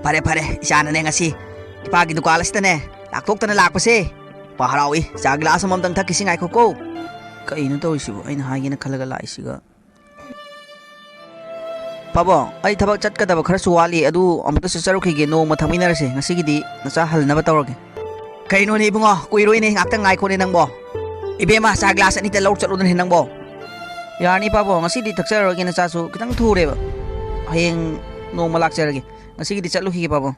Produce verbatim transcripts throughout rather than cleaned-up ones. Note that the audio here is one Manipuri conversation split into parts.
ꯐꯔꯦ, ꯐꯔꯦ, ꯏꯆꯥꯅꯅꯦ ꯉꯁꯤ ꯏꯄꯥꯒꯤ ꯗꯨꯀꯥꯟ ꯑꯁꯤꯗꯅꯦ ꯂꯥꯛꯊꯣꯛꯇꯅ ꯂꯥꯛꯄꯁꯦ꯫ ꯏꯄꯥ ꯍꯔꯥꯎꯏ꯫ ꯆꯥ ꯒꯤꯂꯥꯁ ꯑꯃꯃꯝꯇꯪ ꯊꯛꯈꯤꯁꯤ, ꯉꯥꯏꯈꯣꯀꯣ꯫ ꯀꯩꯅꯣ ꯇꯧꯔꯤꯁꯤꯕꯣ? ꯑꯩꯅ ꯍꯥꯏꯒꯦꯅ ꯈꯜꯂꯒ ꯂꯥꯛꯏꯁꯤꯒ꯫ ꯄꯥꯕꯣ, ꯑꯩ ꯊꯕꯛ ꯆꯠꯀꯗꯕ ꯈꯔꯁꯨ ꯋꯥꯠꯂꯤ, ꯑꯗꯨ ꯑꯃꯨꯛꯇꯁꯨ ꯆꯠꯔꯨꯈꯤꯒꯦ, ꯅꯣꯡꯃ ꯊꯛꯃꯤꯟꯅꯔꯁꯦ꯫ ꯉꯁꯤꯒꯤꯗꯤ ꯅꯆꯥ ꯍꯜꯅꯕ ꯇꯧꯔꯒꯦ꯫ ꯀꯩꯅꯣꯅꯦ ꯏꯕꯨꯡꯉꯣ, ꯀꯨꯏꯔꯣꯏꯅꯦ, ꯉꯥꯛꯇꯪ ꯉꯥꯏꯈꯣꯅꯦ ꯅꯪꯕꯣ꯫ ꯏꯕꯦꯝꯃ, ꯆꯥ ꯒ꯭ꯂꯥꯁ ꯑꯅꯤꯇ ꯂꯧꯔ ꯆꯠꯂꯨꯗꯅꯦ ꯅꯪꯕꯣ꯫ ꯌꯥꯔꯅꯤ ꯄꯥꯕꯣ, ꯉꯁꯤꯗꯤ ꯊꯛꯆꯔꯔꯣꯏꯒꯦ, ꯅꯆꯥꯁꯨ ꯈꯤꯇꯪ ꯊꯨꯔꯦꯕ꯫ ꯍꯌꯦꯡ ꯅꯣꯡꯃ ꯂꯥꯛꯆꯔꯒꯦ, ꯉꯁꯤꯒꯤꯗꯤ ꯆꯠꯂꯨꯈꯤꯒꯦ ꯄꯥꯕꯣ꯫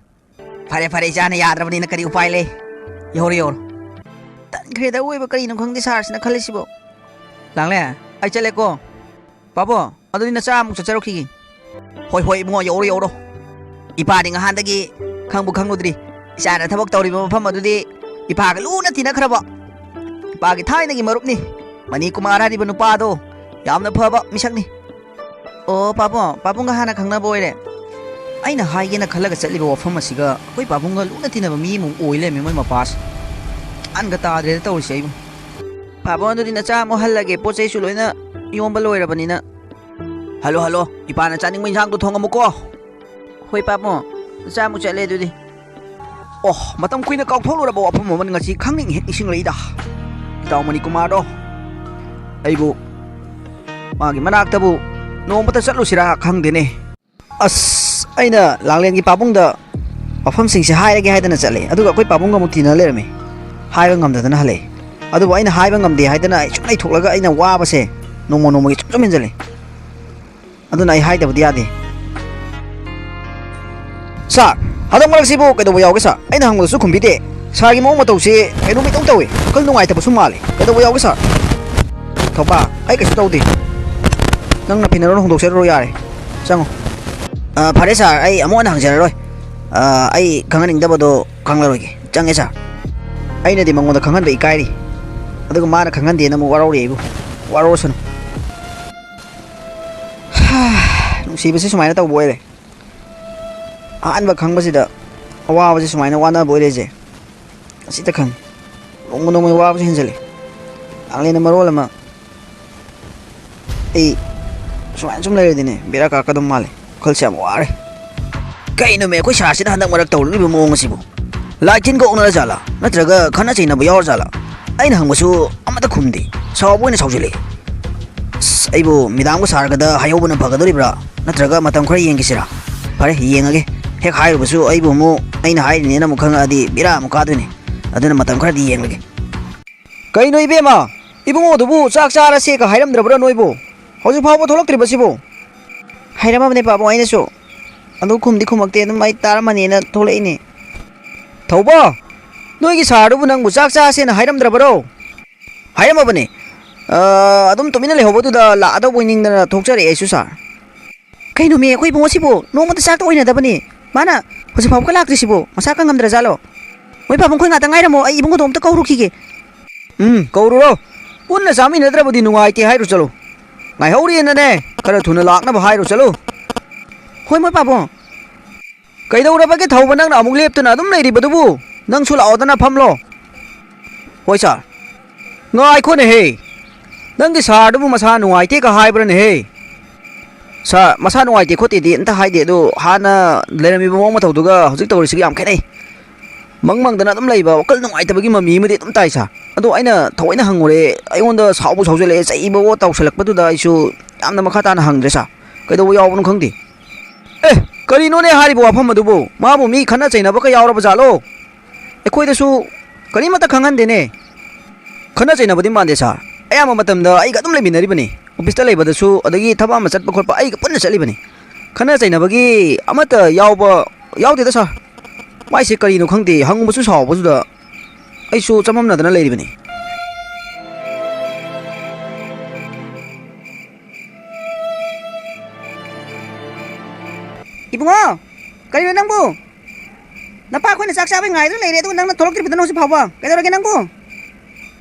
ꯐꯔꯦ, ꯐꯔꯦ, ꯏꯆꯥꯅ ꯌꯥꯗ꯭ꯔꯕꯅꯤꯅ ꯀꯔꯤ ꯎꯄꯥꯏ ꯂꯩ? ꯌꯧꯔꯣ, ꯌꯧꯔꯣ꯫ ꯇꯟꯈ꯭ꯔꯦꯗ ꯑꯋꯣꯏꯕ, ꯀꯔꯤꯅꯣ ꯈꯪꯗꯦ ꯁꯥꯔꯁꯤꯅ ꯈꯜꯂꯤꯁꯤꯕꯣ꯫ ꯂꯥꯡꯂꯦ, ꯑꯩ ꯆꯠꯂꯦꯀꯣ꯫ ꯄꯥꯕꯣ, ꯑꯗꯨꯗꯤ ꯅꯆꯥ ꯑꯃꯨꯛ ꯆꯠꯆꯔꯨꯈꯤꯒꯦ꯫ ꯍꯣꯏ, ꯍꯣꯏ, ꯏꯕꯨꯡꯉꯣ, ꯌꯧꯔꯣ, ꯌꯧꯔꯣ꯫ ꯏꯄꯥꯗꯤ ꯉꯍꯥꯟꯗꯒꯤ ꯈꯪꯕꯨ ꯈꯪꯂꯨꯗ꯭ꯔꯤ꯫ ꯏꯆꯥꯅ ꯊꯕꯛ ꯇꯧꯔꯤꯕ ꯃꯐꯝ ꯑꯗꯨꯗꯤ ꯏꯄꯥꯒ ꯂꯨꯅ ꯇꯤꯟꯅꯈ꯭ꯔꯕ꯫ ꯏꯄꯥꯒꯤ ꯊꯥꯏꯅꯒꯤ ꯃꯔꯨꯞꯅꯤ꯫ ꯃꯅꯤ ꯀꯨꯃꯥꯔ ꯍꯥꯏꯔꯤꯕ ꯅꯨꯄꯥꯗꯣ ꯌꯥꯝꯅ ꯐꯕ ꯃꯤꯁꯛꯅꯤ꯫ ꯑꯣ, ꯄꯥꯕꯨꯡ, ꯄꯥꯕꯨꯡꯒ ꯍꯥꯟꯅ ꯈꯪꯅꯕ ꯑꯣꯏꯔꯦ꯫ ꯑꯩꯅ ꯍꯥꯏꯒꯦꯅ ꯈꯜꯂꯒ ꯆꯠꯂꯤꯕ ꯋꯥꯐꯝ ꯑꯁꯤꯒ ꯑꯩꯈꯣꯏ ꯄꯥꯕꯨꯡꯒ ꯂꯨꯅ ꯇꯤꯟꯅꯕ ꯃꯤ ꯑꯃꯨꯛ ꯑꯣꯏ ꯂꯩꯔꯝꯃꯦ ꯃꯣꯏ ꯃꯄꯥꯁꯦ꯫ ꯒ꯭ꯌꯥꯟꯒ ꯇꯥꯗ꯭ꯔꯦꯗ ꯇꯧꯔꯤꯁꯦ ꯑꯩꯕꯨ꯫ ꯄꯥꯕꯨꯡ, ꯑꯗꯨꯗꯤ ꯅꯆꯥ ꯑꯃꯨꯛ ꯍꯜꯂꯒꯦ, ꯄꯣꯠ ꯆꯩꯁꯨ ꯂꯣꯏꯅ ꯌꯣꯝꯕ ꯂꯣꯏꯔꯕꯅꯤꯅ꯫ ꯍꯜꯂꯣ, ꯍꯜꯂꯣ, ꯏꯄꯥꯅ ꯆꯥꯅꯤꯡꯕ ꯏꯟꯁꯥꯡꯗꯣ ꯊꯣꯡꯉꯝꯃꯨꯀꯣ꯫ ꯍꯣꯏ ꯄꯥꯕꯨꯡ, ꯅꯆꯥ ꯑꯃꯨꯛ ꯆꯠꯂꯦ ꯑꯗꯨꯗꯤ꯫ ꯑꯣ, ꯃꯇꯝ ꯀꯨꯏꯅ ꯀꯥꯎꯊꯣꯛꯂꯨꯔꯕ ꯋꯥꯐꯝ ꯑꯃ ꯉꯁꯤ ꯈꯪꯅꯤꯡ ꯍꯦꯛ ꯅꯤꯡꯁꯤꯡꯂꯛꯏꯗ꯫ ꯏꯇꯥꯎ ꯃꯅꯤꯀꯨꯃꯥꯔꯗꯣ ꯑꯩꯕꯨ ꯃꯥꯒꯤ ꯃꯅꯥꯛꯇꯕꯨ ꯅꯣꯡꯃꯇ ꯆꯠꯂꯨꯁꯤꯔꯥ ꯈꯪꯗꯦꯅꯦ꯫ ꯑꯁ, ꯑꯩꯅ ꯂꯥꯡꯂꯦꯟꯒꯤ ꯄꯥꯕꯨꯡꯗ ꯋꯥꯐꯝꯁꯤꯡꯁꯦ ꯍꯥꯏꯔꯒꯦ ꯍꯥꯏꯗꯅ ꯆꯠꯂꯦ, ꯑꯗꯨꯒ ꯑꯩꯈꯣꯏ ꯄꯥꯕꯨꯡꯒ ꯑꯃꯨꯛ ꯇꯤꯟꯅ ꯂꯩꯔꯝꯃꯦ꯫ ꯍꯥꯏꯕ ꯉꯝꯗꯗꯅ ꯍꯜꯂꯛꯑꯦ꯫ ꯑꯗꯨꯕꯨ ꯑꯩꯅ ꯍꯥꯏꯕ ꯉꯝꯗꯦ ꯍꯥꯏꯗꯅ ꯑꯩ ꯁꯨꯝ ꯂꯩꯊꯣꯛꯂꯒ ꯑꯩꯅ ꯋꯥꯕꯁꯦ ꯅꯣꯡꯃ ꯅꯣꯡꯃꯒꯤ ꯁꯨꯝ ꯁꯨꯝ ꯍꯦꯟꯖꯜꯂꯦ꯫ ꯑꯗꯨꯅ ꯑꯩ ꯍꯥꯏꯗꯕꯗꯤ ꯌꯥꯗꯦ꯫ ꯁꯥꯔ, ꯍꯟꯗꯛ ꯃꯔꯛꯁꯤꯕꯨ ꯀꯩꯗꯧꯕ ꯌꯥꯎꯒꯦ ꯁꯥꯔ? ꯑꯩꯅ ꯍꯪꯕꯗꯁꯨ ꯈꯨꯝꯕꯤꯗꯦ꯫ ꯁꯥꯔꯒꯤ ꯃꯑꯣꯡ ꯃꯇꯧꯁꯦ ꯀꯩꯅꯣꯝ ꯏꯇꯧ ꯇꯧꯏ꯫ ꯋꯥꯈꯜ ꯅꯨꯡꯉꯥꯏꯇꯕꯁꯨ ꯃꯥꯜꯂꯤ꯫ ꯀꯩꯗꯧꯕ ꯌꯥꯎꯒꯦ ꯁꯥꯔ? ꯊꯧꯕꯥ, ꯑꯩ ꯀꯩꯁꯨ ꯇꯧꯗꯦ꯫ ꯅꯪ ꯅꯐꯤ ꯅꯔꯣꯟ ꯍꯣꯡꯗꯣꯛꯆꯔꯨꯔꯣ ꯌꯥꯔꯦ꯫ ꯆꯪꯉꯣ꯫ ꯑ, ꯐꯔꯦ ꯁꯥꯔ, ꯑꯩ ꯑꯃꯨꯛ ꯍꯟꯅ ꯍꯪꯖꯔꯔꯣꯏ꯫ ꯑ, ꯑꯩ ꯈꯪꯍꯟꯅꯤꯡꯗꯕꯗꯣ ꯈꯪꯂꯔꯣꯏꯒꯦ꯫ ꯆꯪꯉꯦ ꯁꯥꯔ꯫ ꯑꯩꯅꯗꯤ ꯃꯉꯣꯟꯗ ꯈꯪꯍꯟꯕ ꯏꯀꯥꯏꯔꯤ꯫ ꯑꯗꯨꯒ ꯃꯥꯅ ꯈꯪꯍꯟꯗꯦꯅ ꯑꯃꯨꯛ ꯋꯥꯔꯧꯔꯤ ꯑꯩꯕꯨ꯫ ꯋꯥꯔꯧꯔꯁꯅꯨ꯫ ꯅꯨꯡꯁꯤꯕꯁꯦ ꯁꯨꯃꯥꯏꯅ ꯇꯧꯕ ꯑꯣꯏꯔꯦ꯫ ꯑꯍꯥꯟꯕ ꯈꯪꯕꯁꯤꯗ ꯑꯋꯥꯕꯁꯦ ꯁꯨꯃꯥꯏꯅ ꯋꯥꯅꯕ ꯑꯣꯏꯔꯦꯁꯦ ꯉꯁꯤꯇ ꯈꯪꯉꯤ꯫ ꯅꯣꯡꯃ ꯅꯣꯡꯃꯒꯤ ꯋꯥꯕꯁꯦ ꯍꯦꯟꯖꯜꯂꯤ꯫ ꯂꯥꯡꯂꯦꯟꯅ ꯃꯔꯣꯜ ꯑꯃ ꯑꯩ ꯁꯨꯃꯥꯏꯅ ꯁꯨꯝ ꯂꯩꯔꯗꯤꯅꯦ, ꯕꯦꯔꯥ ꯀꯥꯔꯛꯀꯗꯕ ꯃꯥꯜꯂꯦ꯫ ꯋꯥꯈꯜꯁꯦ ꯌꯥꯝ ꯋꯥꯔꯦ꯫ ꯀꯩꯅꯣꯃꯦ, ꯑꯩꯈꯣꯏ ꯁꯥꯔꯁꯤꯅ ꯍꯟꯗꯛ ꯃꯔꯛ ꯇꯧꯔꯛꯂꯤꯕ ꯃꯑꯣꯡ ꯑꯁꯤꯕꯨ? ꯂꯥꯏ ꯇꯤꯟꯒ ꯑꯣꯛꯅꯔ ꯖꯥꯠꯂꯥ? ꯅꯠꯇ꯭ꯔꯒ ꯈꯠꯅ ꯆꯩꯅꯕ ꯌꯥꯎꯔ ꯖꯥꯠꯂꯥ? ꯑꯩꯅ ꯍꯪꯕꯁꯨ ꯑꯃꯠꯇ ꯈꯨꯝꯗꯦ꯫ ꯁꯥꯎꯕ ꯑꯣꯏꯅ ꯁꯥꯎꯖꯤꯜꯂꯛꯑꯦ꯫ ꯑꯁ, ꯑꯩꯕꯨ ꯃꯦꯗꯥꯝꯒ ꯁꯥꯔꯒꯗ ꯍꯥꯏꯍꯧꯕꯅ ꯐꯒꯗꯧꯔꯤꯕ꯭ꯔꯥ? ꯅꯠꯇ꯭ꯔꯒ ꯃꯇꯝ ꯈꯔ ꯌꯦꯡꯈꯤꯁꯤꯔꯥ? ꯐꯔꯦ, ꯌꯦꯡꯉꯒꯦ꯫ ꯍꯦꯛ ꯍꯥꯏꯔꯨꯕꯁꯨ ꯑꯩꯕꯨ ꯑꯃꯨꯛ ꯑꯩꯅ ꯍꯥꯏꯔꯤꯅꯦꯅ ꯑꯃꯨꯛ ꯈꯪꯉꯛꯑꯗꯤ ꯕꯦꯔꯥ ꯑꯃꯨꯛ ꯀꯥꯗꯣꯏꯅꯦ꯫ ꯑꯗꯨꯅ ꯃꯇꯝ ꯈꯔꯗꯤ ꯌꯦꯡꯂꯒꯦ꯫ ꯀꯩꯅꯣ ꯏꯕꯦꯝꯃ, ꯏꯕꯨꯡꯉꯣꯗꯨꯕꯨ ꯆꯥꯛ ꯆꯥꯔꯁꯦꯒ ꯍꯥꯏꯔꯝꯗ꯭ꯔꯕ꯭ꯔꯥ ꯅꯣꯏꯕꯨ? ꯍꯧꯖꯤꯛ ꯐꯥꯎꯕ ꯊꯣꯛꯂꯛꯇ꯭ꯔꯤꯕꯁꯤꯕꯨ? ꯍꯥꯏꯔꯝꯃꯕꯅꯦ ꯄꯥꯕꯨꯡ ꯑꯩꯅꯁꯨ꯫ ꯑꯗꯨ ꯈꯨꯝꯗꯤ ꯈꯨꯝꯃꯛꯇꯦ, ꯑꯗꯨꯝ ꯑꯩ ꯇꯥꯔꯝꯃꯅꯤꯅ ꯊꯣꯛꯂꯛꯏꯅꯦ꯫ ꯊꯧꯕ, ꯅꯣꯏꯒꯤ ꯁꯥꯔꯗꯨꯕꯨ ꯅꯪꯕꯨ ꯆꯥꯛ ꯆꯥꯁꯦꯅ ꯍꯥꯏꯔꯝꯗ꯭ꯔꯕꯔꯣ? ꯍꯥꯏꯔꯝꯃꯕꯅꯦ꯫ ꯑ, ꯑꯗꯨꯝ ꯇꯨꯃꯤꯟꯅ ꯂꯩꯍꯧꯕꯗꯨꯗ ꯂꯥꯛꯑꯗꯧꯕꯣꯏ ꯅꯤꯡꯗꯅ ꯊꯣꯛꯆꯔꯛꯑꯦ ꯑꯩꯁꯨ, ꯁꯥꯔ꯫ ꯀꯩꯅꯣꯃꯤ, ꯑꯩꯈꯣꯏ ꯏꯕꯨꯡꯉꯣꯁꯤꯕꯨ ꯅꯣꯡꯃꯇ ꯆꯥꯛꯇ ꯑꯣꯏꯅꯗꯕꯅꯤ꯫ ꯃꯥꯅ ꯍꯧꯖꯤꯛ ꯐꯥꯎꯕꯒ ꯂꯥꯛꯇ꯭ꯔꯤꯁꯤꯕꯨ ꯃꯁꯥ ꯀ ꯉꯝꯗ꯭ꯔꯖꯥꯠꯂꯣ? ꯃꯣꯏ ꯄꯥꯕꯨꯡ, ꯑꯩꯈꯣꯏ ꯉꯥꯛꯇ ꯉꯥꯏꯔꯝꯃꯣ, ꯑꯩ ꯏꯕꯨꯡꯉꯣꯗꯣ ꯑꯝꯇ ꯀꯧꯔꯨꯈꯤꯒꯦ꯫ ꯎꯝ, ꯀꯧꯔꯨꯔꯣ꯫ ꯄꯨꯟꯅ ꯆꯥꯃꯤꯟꯅꯗ꯭ꯔꯕꯗꯤ ꯅꯨꯡꯉꯥꯏꯇꯦ ꯍꯥꯏꯔꯨ ꯆꯠꯂꯨ꯫ ꯉꯥꯏꯍꯧꯔꯤꯅꯅꯦ, ꯈꯔ ꯊꯨꯅ ꯂꯥꯛꯅꯕ ꯍꯥꯏꯔꯨ ꯆꯠꯂꯨ꯫ ꯍꯣꯏ, ꯃꯣꯏ ꯄꯥꯕꯨꯡ꯫ ꯀꯩꯗꯧꯔꯕꯒꯦ ꯊꯧꯕ, ꯅꯪꯅ ꯑꯃꯨꯛ ꯂꯦꯞꯇꯨꯅ ꯑꯗꯨꯝ ꯂꯩꯔꯤꯕꯗꯨꯕꯨ? ꯅꯪꯁꯨ ꯂꯥꯛꯑꯣꯗꯅ ꯐꯝꯂꯣ꯫ ꯍꯣꯏ ꯁꯥꯔ꯫ ꯉꯥꯏꯈꯣꯅꯦꯍꯦ, ꯅꯪꯒꯤ ꯁꯥꯔꯗꯨꯕꯨ ꯃꯁꯥ ꯅꯨꯡꯉꯥꯏꯇꯦꯒ ꯍꯥꯏꯕ꯭ꯔꯅꯦꯍꯦ? ꯁꯥꯔ, ꯃꯁꯥ ꯅꯨꯡꯉꯥꯏꯇꯦ ꯈꯣꯠꯇꯦꯗꯤ ꯑꯝꯇ ꯍꯥꯏꯗꯦ, ꯑꯗꯣ ꯍꯥꯟꯅ ꯂꯩꯔꯝꯃꯤꯕ ꯃꯑꯣꯡ ꯃꯇꯧꯗꯨꯒ ꯍꯧꯖꯤꯛ ꯇꯧꯔꯤꯁꯤꯒ ꯌꯥꯝ ꯈꯦꯠꯅꯩ꯫ ꯃꯪ ꯃꯪꯗꯅ ꯑꯗꯨꯝ ꯂꯩꯕ, ꯋꯥꯈꯜ ꯅꯨꯡꯉꯥꯏꯇꯕꯒꯤ ꯃꯃꯤ ꯑꯃꯗꯤ ꯑꯗꯨꯝ ꯇꯥꯏ ꯁꯥꯔ꯫ ꯑꯗꯣ ꯑꯩꯅ ꯊꯑꯣꯏꯅ ꯍꯪꯉꯨꯔꯦ, ꯑꯩꯉꯣꯟꯗ ꯁꯥꯎꯕ ꯁꯥꯎꯖꯜꯂꯛꯑꯦ, ꯆꯩꯕꯋꯣ ꯇꯧꯁꯜꯂꯛꯄꯗꯨꯗ ꯑꯩꯁꯨ ꯌꯥꯝꯅ ꯃꯈꯥ ꯇꯥꯅ ꯍꯪꯗ꯭ꯔꯦ ꯁꯥꯔ꯫ ꯀꯩꯗꯧꯕ ꯌꯥꯎꯕꯅꯣ ꯈꯪꯗꯦ꯫ ꯑꯦ, ꯀꯔꯤꯅꯣꯅꯦ ꯍꯥꯏꯔꯤꯕ ꯋꯥꯐꯝ ꯑꯗꯨꯕꯨ? ꯃꯥꯕꯨ ꯃꯤ ꯈꯠꯅ ꯆꯩꯅꯕꯒ ꯌꯥꯎꯔꯕ ꯖꯥꯠꯂꯣ? ꯑꯩꯈꯣꯏꯗꯁꯨ ꯀꯔꯤꯃꯠꯇ ꯈꯪꯍꯟꯗꯦꯅꯦ꯫ ꯈꯠꯅ ꯆꯩꯅꯕꯗꯤ ꯃꯥꯟꯗꯦ ꯁꯥꯔ꯫ ꯑꯌꯥꯝꯕ ꯃꯇꯝꯗ ꯑꯩꯒ ꯑꯗꯨꯝ ꯂꯩꯃꯤꯟꯅꯔꯤꯕꯅꯤ꯫ ꯑꯣꯐꯤꯁꯇ ꯂꯩꯕꯗꯁꯨ, ꯑꯗꯒꯤ ꯊꯕꯛ ꯑꯃ ꯆꯠꯄ ꯈꯣꯠꯄ ꯑꯩꯒ ꯄꯨꯟꯅ ꯆꯠꯂꯤꯕꯅꯤ꯫ ꯈꯠꯅ ꯆꯩꯅꯕꯒꯤ ꯑꯃꯠꯇ ꯌꯥꯎꯕ ꯌꯥꯎꯗꯦꯗ ꯁꯥꯔ꯫ ꯃꯥꯏꯁꯦ ꯀꯔꯤꯅꯣ ꯈꯪꯗꯦ, ꯍꯪꯕꯁꯨ ꯁꯥꯎꯕꯗꯨꯗ ꯑꯩꯁꯨ ꯆꯃꯝꯅꯗꯅ ꯂꯩꯔꯤꯕꯅꯤ꯫ ꯏꯕꯨꯡꯉꯣ, ꯀꯔꯤꯅꯣ ꯅꯪꯕꯨ? ꯅꯄꯥ ꯑꯩꯈꯣꯏꯅ ꯆꯥꯛ ꯆꯥꯕꯩ ꯉꯥꯏꯗꯨꯅ ꯂꯩꯔꯦ, ꯑꯗꯨꯒ ꯅꯪꯅ ꯊꯣꯛꯂꯛꯇ꯭ꯔꯤꯕꯗꯨꯅ ꯍꯧꯖꯤꯛ ꯐꯥꯎꯕ? ꯀꯩꯗꯧꯔꯒꯦ ꯅꯪꯕꯨ?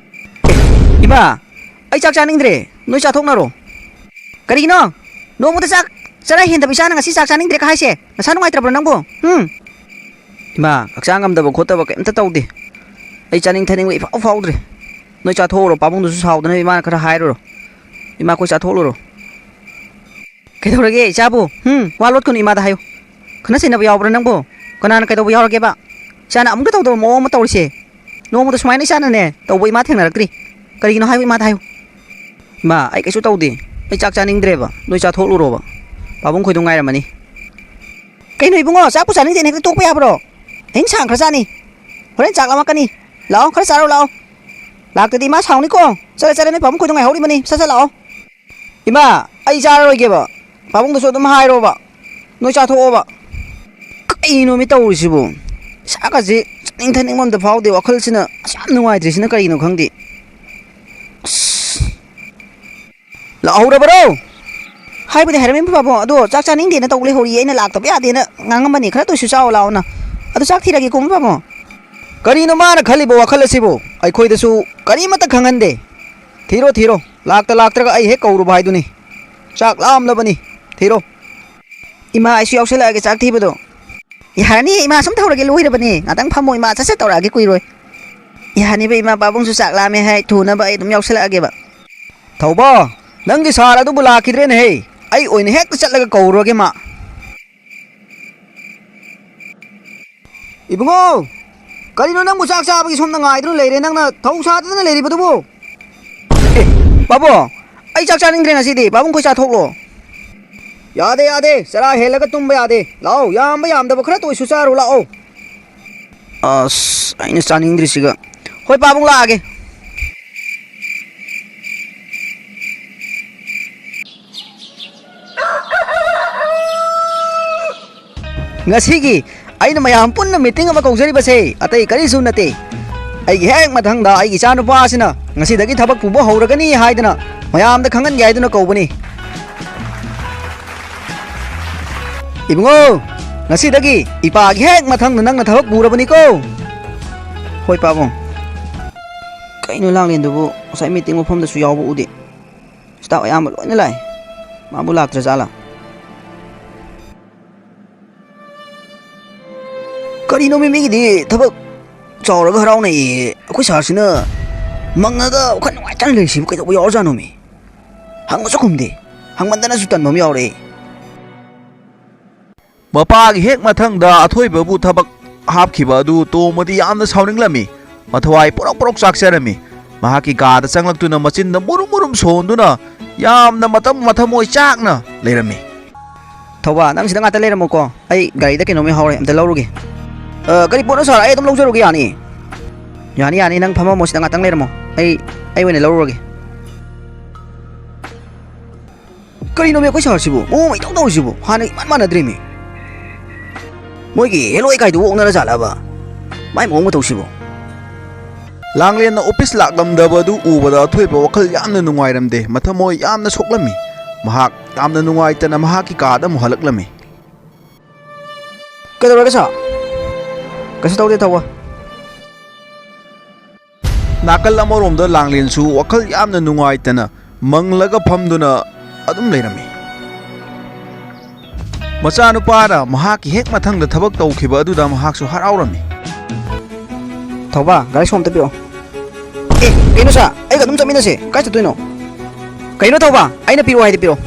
ꯏꯃꯥ, ꯑꯩ ꯆꯥꯛ ꯆꯥꯅꯤꯡꯗ꯭ꯔꯦ, ꯅꯣꯏ ꯆꯥꯊꯣꯛꯅꯔꯣ꯫ ꯀꯔꯤꯒꯤꯅꯣ? ꯅꯣꯡꯃꯗ ꯆꯥꯛ ꯆꯔꯥ ꯍꯦꯟꯗꯕ ꯏꯆꯥꯅ ꯉꯁꯤ ꯆꯥꯛ ꯆꯥꯅꯤꯡꯗ꯭ꯔꯦ ꯀ ꯍꯥꯏꯁꯦ? ꯅꯁꯥ ꯅꯨꯡꯉꯥꯏꯇ꯭ꯔꯕ꯭ꯔꯣ ꯅꯪꯕꯨ? ꯍꯨꯝ? ꯏꯃꯥ, ꯍꯛꯆꯥꯡ ꯉꯝꯗꯕ ꯈꯣꯠꯇꯕ ꯀꯩꯝꯇ ꯇꯧꯗꯦ꯫ ꯑꯩ ꯆꯥꯅꯤꯡ ꯊꯛꯅꯤꯡꯕ ꯏꯐꯥꯎ ꯐꯥꯎꯗ꯭ꯔꯦ꯫ ꯅꯣꯏ ꯆꯥꯊꯣꯛꯎꯔꯣ, ꯄꯥꯕꯨꯡꯗꯨꯁꯨ ꯁꯥꯎꯗꯅꯕ ꯏꯃꯥꯅ ꯈꯔ ꯍꯥꯏꯔꯨꯔꯣ꯫ ꯏꯃꯥ, ꯑꯩꯈꯣꯏ ꯆꯥꯊꯣꯛꯂꯨꯔꯣ꯫ ꯀꯩꯗꯧꯔꯒꯦ ꯏꯆꯥꯕꯨ? ꯍꯨꯝ, ꯋꯥ ꯂꯣꯠꯀꯅꯨ ꯏꯃꯥꯗ ꯍꯥꯏꯌꯨ꯫ ꯈꯠꯅ ꯆꯩꯅꯕ ꯌꯥꯎꯕ꯭ꯔꯥ ꯅꯪꯕꯨ? ꯀꯅꯥꯅ ꯀꯩꯗꯧꯕ ꯌꯥꯎꯔꯒꯦꯕ? ꯏꯆꯥꯅ ꯑꯃꯨꯛꯇ ꯇꯧꯗꯕ ꯃꯑꯣꯡ ꯑꯃ ꯇꯧꯔꯤꯁꯦ꯫ ꯅꯣꯡꯃꯗ ꯁꯨꯃꯥꯏꯅ ꯏꯆꯥꯅꯅꯦ ꯇꯧꯕ ꯏꯃꯥ ꯊꯦꯡꯅꯔꯛꯇ꯭ꯔꯤ꯫ ꯀꯔꯤꯒꯤꯅꯣ ꯍꯥꯏꯌꯨ ꯏꯃꯥꯗ ꯍꯥꯏꯌꯨ꯫ ꯏꯃꯥ, ꯑꯩ ꯀꯩꯁꯨ ꯇꯧꯗꯦ꯫ ꯑꯩ ꯆꯥꯛ ꯆꯥꯅꯤꯡꯗ꯭ꯔꯦꯕ꯫ ꯅꯣꯏ ꯆꯥꯊꯣꯛꯂꯨꯔꯣꯕ꯫ ꯄꯥꯕꯨꯡ ꯈꯣꯏꯗꯣ ꯉꯥꯏꯔꯝꯃꯅꯤ꯫ ꯀꯩꯅꯣ ꯏꯕꯨꯡꯉꯣ, ꯆꯥꯛꯄꯨ ꯆꯥꯅꯤꯡꯗꯦꯅ ꯍꯦꯛꯇ ꯇꯣꯛꯄ ꯌꯥꯕ꯭ꯔꯣ? ꯑꯍꯤꯡ ꯁꯥꯡꯈ꯭ꯔꯖꯥꯠꯅꯤ꯫ ꯍꯣꯔꯦꯟ ꯆꯥꯛ ꯂꯥꯝꯃꯛꯀꯅꯤ꯫ ꯂꯥꯛꯑꯣ, ꯈꯔ ꯆꯥꯔꯨ ꯂꯥꯛꯑꯣ꯫ ꯂꯥꯛꯇꯗꯤ ꯏꯃꯥ ꯁꯥꯎꯅꯤꯀꯣ꯫ ꯆꯠꯂꯦ, ꯆꯠꯂꯦ, ꯅꯣꯏ ꯄꯥꯕꯨꯡ ꯈꯣꯏꯗꯣ ꯉꯥꯏꯍꯧꯔꯤꯕꯅꯤ꯫ ꯁꯠ ꯁꯠ ꯂꯥꯛꯑꯣ꯫ ꯏꯃꯥ, ꯑꯩ ꯆꯥꯔꯔꯣꯏꯒꯦꯕ꯫ ꯄꯥꯕꯨꯡꯗꯁꯨ ꯑꯗꯨꯝ ꯍꯥꯏꯔꯣꯕ꯫ ꯅꯣꯏ ꯆꯥꯊꯣꯛꯑꯣꯕ꯫ ꯀꯩꯅꯣꯃꯤ ꯇꯧꯔꯤꯁꯤꯕꯨ? ꯏꯁꯥꯒꯁꯦ ꯆꯥꯅꯤꯡ ꯊꯛꯅꯤꯡꯕ ꯑꯝꯇ ꯐꯥꯎꯗꯦ꯫ ꯋꯥꯈꯜꯁꯤꯅ ꯑꯁꯨꯛ ꯌꯥꯝ ꯅꯨꯡꯉꯥꯏꯇ꯭ꯔꯤꯁꯤꯅ ꯀꯔꯤꯅꯣ ꯈꯪꯗꯦ꯫ ꯑꯁ꯫ ꯂꯥꯛꯍꯧꯔꯕꯔꯣ? ꯍꯥꯏꯕꯗꯤ ꯍꯥꯏꯔꯝꯃꯤ ꯄꯥꯕꯨꯡ, ꯑꯗꯣ ꯆꯥꯛ ꯆꯥꯅꯤꯡꯗꯦꯅ ꯇꯧ ꯂꯩꯍꯧꯔꯤ꯫ ꯑꯩꯅ ꯂꯥꯛꯇꯕ ꯌꯥꯗꯦꯅ ꯉꯥꯡꯉꯝꯕꯅꯤ, ꯈꯔ ꯇꯣꯏꯁꯨ ꯆꯥꯎ ꯂꯥꯛꯑꯣꯅ꯫ ꯑꯗꯨ ꯆꯥꯛ ꯊꯤꯔꯒꯦꯀꯣ ꯄꯥꯕꯨꯡ꯫ ꯀꯔꯤꯅꯣ ꯃꯥꯅ ꯈꯜꯂꯤꯕ ꯋꯥꯈꯜ ꯑꯁꯤꯕꯨ? ꯑꯩꯈꯣꯏꯗꯁꯨ ꯀꯔꯤꯃꯠꯇ ꯈꯪꯍꯟꯗꯦ꯫ ꯊꯤꯔꯣ, ꯊꯤꯔꯣ꯫ ꯂꯥꯛꯇ ꯂꯥꯛꯇ꯭ꯔꯒ ꯑꯩ ꯍꯦꯛ ꯀꯧꯔꯨꯕ ꯍꯥꯏꯗꯨꯅꯤ꯫ ꯆꯥꯛ ꯂꯥꯝꯂꯕꯅꯤ꯫ ꯊꯤꯔꯣ꯫ ꯏꯃꯥ, ꯑꯩꯁꯨ ꯌꯥꯎꯁꯜꯂꯛꯑꯒꯦ ꯆꯥꯛ ꯊꯤꯕꯗꯣ꯫ ꯌꯥꯔꯅꯤ ꯏꯃꯥ, ꯁꯨꯝ ꯇꯧꯔꯒꯦ, ꯂꯣꯏꯔꯕꯅꯦ꯫ ꯉꯥꯛꯇꯪ ꯐꯝꯃꯣ ꯏꯃꯥ, ꯁꯠ ꯁꯠ ꯇꯧꯔꯛꯑꯒꯦ, ꯀꯨꯏꯔꯣꯏ꯫ ꯌꯥꯅꯤꯕ ꯏꯃꯥ, ꯄꯥꯕꯨꯡꯁꯨ ꯆꯥꯛ ꯂꯥꯝꯃꯦ ꯍꯥꯏ, ꯊꯨꯅꯕ ꯑꯩ ꯑꯗꯨꯝ ꯌꯥꯎꯁꯜꯂꯛꯑꯒꯦꯕ꯫ ꯊꯧꯕ, ꯅꯪꯒꯤ ꯁꯥꯔ ꯑꯗꯨꯕꯨ ꯂꯥꯛꯈꯤꯗ꯭ꯔꯦꯅꯦꯍꯦ꯫ ꯑꯩ ꯑꯣꯏꯅ ꯍꯦꯛꯇ ꯆꯠꯂꯒ ꯀꯧꯔꯨꯔꯒꯦ ꯃꯥ꯫ ꯏꯕꯨꯡꯉꯣ, ꯀꯔꯤꯅꯣ ꯅꯪꯕꯨ ꯆꯥꯛ ꯆꯥꯕꯒꯤ ꯁꯣꯝꯗ ꯉꯥꯏꯗꯨꯅ ꯂꯩꯔꯦ? ꯅꯪꯅ ꯊꯧ ꯁꯥꯗꯅ ꯂꯩꯔꯤꯕꯗꯨꯕꯨ? ꯑꯦ, ꯄꯥꯕꯨꯡ, ꯑꯩ ꯆꯥꯛ ꯆꯥꯅꯤꯡꯗ꯭ꯔꯦ ꯉꯁꯤꯗꯤ꯫ ꯄꯥꯕꯨꯡ ꯈꯣꯏ ꯆꯥꯊꯣꯛꯂꯣ꯫ ꯌꯥꯗꯦ, ꯌꯥꯗꯦ꯫ ꯆꯔꯥ ꯍꯦꯜꯂꯒ ꯇꯨꯝꯕ ꯌꯥꯗꯦ꯫ ꯂꯥꯛꯑꯣ, ꯌꯥꯝꯕ ꯌꯥꯝꯗꯕ ꯈꯔ ꯇꯣꯏꯁꯨ ꯆꯥꯔꯨ ꯂꯥꯛꯑꯣ꯫ ꯑꯁ, ꯑꯩꯅ ꯆꯥꯅꯤꯡꯗ꯭ꯔꯤꯁꯤꯒ꯫ ꯍꯣꯏ, ꯄꯥꯕꯨꯡ ꯂꯥꯛꯑꯒꯦ꯫ ꯉꯁꯤꯒꯤ ꯑꯩꯅ ꯃꯌꯥꯝ ꯄꯨꯟꯅ ꯃꯤꯇꯤꯡ ꯑꯃ ꯀꯧꯖꯔꯤꯕꯁꯦ ꯑꯇꯩ ꯀꯔꯤꯁꯨ ꯅꯠꯇꯦ꯫ ꯑꯩꯒꯤ ꯍꯦꯛ ꯃꯊꯪꯗ ꯑꯩꯒꯤ ꯏꯆꯥꯅꯨꯄꯥ ꯑꯁꯤꯅ ꯉꯁꯤꯗꯒꯤ ꯊꯕꯛ ꯄꯨꯕ ꯍꯧꯔꯒꯅꯤ ꯍꯥꯏꯗꯅ ꯃꯌꯥꯝꯗ ꯈꯪꯍꯟꯒꯦ ꯍꯥꯏꯗꯨꯅ ꯀꯧꯕꯅꯤ꯫ ꯏꯕꯨꯡꯉꯣ, ꯉꯁꯤꯗꯒꯤ ꯏꯄꯥꯒꯤ ꯍꯦꯛ ꯃꯊꯪꯗ ꯅꯪꯅ ꯊꯕꯛ ꯄꯨꯔꯕꯅꯤꯀꯣ꯫ ꯍꯣꯏ, ꯄꯥꯕꯨꯡ꯫ ꯀꯩꯅꯣ ꯂꯥꯡꯂꯦꯟꯗꯨꯕꯨ? ꯉꯁꯥꯏ ꯃꯤꯇꯤꯡ ꯃꯐꯝꯗꯁꯨ ꯌꯥꯎꯕ ꯎꯗꯦ꯫ ꯁ꯭ꯇꯥꯐ ꯑꯌꯥꯝꯕ ꯂꯣꯏꯅ ꯂꯥꯛꯑꯦ꯫ ꯃꯥꯕꯨ ꯂꯥꯛꯇ꯭ꯔꯖꯥꯠꯂꯥ? ꯀꯔꯤꯅꯣꯃꯤ, ꯃꯤꯒꯤꯗꯤ ꯊꯕꯛ ꯆꯥꯎꯔꯒ ꯍꯔꯥꯎꯅꯩꯌꯦ, ꯑꯩꯈꯣꯏ ꯁꯥꯔꯁꯤꯅ ꯃꯪꯉꯒ ꯋꯥꯈꯜ ꯅꯨꯡꯉꯥꯏꯇꯅ ꯂꯩꯔꯤꯁꯤꯕꯨ ꯀꯩꯗꯧꯕ ꯌꯥꯎꯔꯖꯥꯠꯅꯣꯃꯤ? ꯍꯪꯕꯁꯨ ꯈꯨꯝꯗꯦ꯫ ꯍꯪꯃꯟꯗꯅꯁꯨ ꯇꯟꯕ ꯑꯃ ꯌꯥꯎꯔꯛꯑꯦ꯫ ꯃꯄꯥꯒꯤ ꯍꯦꯛ ꯃꯊꯪꯗ ꯑꯊꯣꯏꯕꯕꯨ ꯊꯕꯛ ꯍꯥꯞꯈꯤꯕ ꯑꯗꯨ ꯇꯣꯝꯕꯗꯤ ꯌꯥꯝꯅ ꯁꯥꯎꯅꯤꯡꯂꯝꯃꯤ꯫ ꯃꯊꯋꯥꯏ ꯄꯣꯔꯣꯛ ꯄꯣꯔꯣꯛ ꯆꯥꯛꯆꯔꯝꯃꯤ꯫ ꯃꯍꯥꯛꯀꯤ ꯀꯥꯗ ꯆꯪꯂꯛꯇꯨꯅ ꯃꯆꯤꯟꯗ ꯃꯨꯔꯨꯝ ꯃꯨꯔꯨꯝ ꯁꯣꯟꯗꯨꯅ ꯌꯥꯝꯅ ꯃꯇꯝ ꯃꯊꯃꯣꯏ ꯆꯥꯛꯅ ꯂꯩꯔꯝꯃꯤ꯫ ꯊꯧꯕꯥ, ꯅꯪ ꯁꯤꯗ ꯉꯥꯛꯇ ꯂꯩꯔꯝꯃꯨꯀꯣ, ꯑꯩ ꯒꯥꯔꯤꯗ ꯀꯩꯅꯣꯝ ꯌꯥꯎꯔꯦ, ꯑꯝꯇ ꯂꯧꯔꯨꯒꯦ꯫ ꯑ, ꯀꯔꯤ ꯄꯣꯠꯅꯣ ꯁꯥꯔ? ꯑꯩ ꯑꯗꯨꯝ ꯂꯧꯖꯔꯨꯒꯦ, ꯌꯥꯅꯤ꯫ ꯌꯥꯅꯤ, ꯌꯥꯅꯤ, ꯅꯪ ꯐꯝꯃꯝꯃꯣ, ꯁꯤꯗ ꯉꯥꯛꯇꯪ ꯂꯩꯔꯝꯃꯣ, ꯑꯩ, ꯑꯩ ꯑꯣꯏꯅ ꯂꯧꯔꯨꯔꯒꯦ꯫ ꯀꯔꯤꯅꯣꯃꯤ ꯑꯩꯈꯣꯏ ꯁꯍꯔꯁꯤꯕꯨ ꯃꯑꯣꯡ ꯑꯃ ꯏꯇꯧ ꯇꯧꯔꯤꯁꯤꯕꯨ? ꯍꯥꯟꯅ ꯏꯃꯥꯟ ꯃꯥꯟꯅꯗ꯭ꯔꯦꯃꯤ꯫ ꯃꯣꯏꯒꯤ ꯍꯦꯂꯣꯏ ꯀꯥꯏꯗꯨꯕꯨ ꯑꯣꯛꯅꯔ ꯖꯥꯠꯂꯕ? ꯃꯥꯏ ꯃꯑꯣꯡ ꯃꯇꯧꯁꯤꯕꯨ꯫ ꯂꯥꯡꯂꯦꯟꯅ ꯑꯣꯐꯤꯁ ꯂꯥꯛꯂꯝꯗꯕꯗꯨ ꯎꯕꯗ ꯑꯊꯣꯏꯕ ꯋꯥꯈꯜ ꯌꯥꯝꯅ ꯅꯨꯡꯉꯥꯏꯔꯝꯗꯦ, ꯃꯊꯃꯣꯏ ꯌꯥꯝꯅ ꯁꯣꯛꯂꯝꯃꯤ꯫ ꯃꯍꯥꯛ ꯌꯥꯝꯅ ꯅꯨꯡꯉꯥꯏꯇꯅ ꯃꯍꯥꯛꯀꯤ ꯀꯥꯗ ꯑꯃꯨꯛ ꯍꯜꯂꯛꯂꯝꯃꯤ꯫ ꯀꯩꯗꯧꯔꯒꯦ ꯁꯥꯔ? ꯀꯩꯁꯨ ꯇꯧꯗꯦ, ꯊꯧꯕ꯫ ꯅꯥꯀꯜ ꯑꯃꯔꯣꯝꯗ ꯂꯥꯡꯂꯦꯟꯁꯨ ꯋꯥꯈꯜ ꯌꯥꯝꯅ ꯅꯨꯡꯉꯥꯏꯇꯅ ꯃꯪꯂꯒ ꯐꯝꯗꯨꯅ ꯑꯗꯨꯝ ꯂꯩꯔꯝꯃꯤ꯫ ꯃꯆꯥꯅꯨꯄꯥꯅ ꯃꯍꯥꯛꯀꯤ ꯍꯦꯛ ꯃꯊꯪꯗ ꯊꯕꯛ ꯇꯧꯈꯤꯕ ꯑꯗꯨꯗ ꯃꯍꯥꯛꯁꯨ ꯍꯔꯥꯎꯔꯝꯃꯤ꯫ ꯊꯧꯕ, ꯒꯥꯔꯤ ꯁꯣꯝꯇ ꯄꯤꯔꯛꯑꯣ꯫ ꯑꯦ, ꯀꯩꯅꯣ ꯁꯥꯔ? ꯑꯩꯒ ꯑꯗꯨꯝ ꯆꯠꯃꯤꯟꯅꯁꯦ꯫ ꯀꯥꯏ ꯆꯠꯇꯣꯏꯅꯣ? ꯀꯩꯅꯣ ꯊꯧꯕ? ꯑꯩꯅ ꯄꯤꯔꯛꯑꯣ ꯍꯥꯏꯗꯤ ꯄꯤꯔꯛꯑꯣ꯫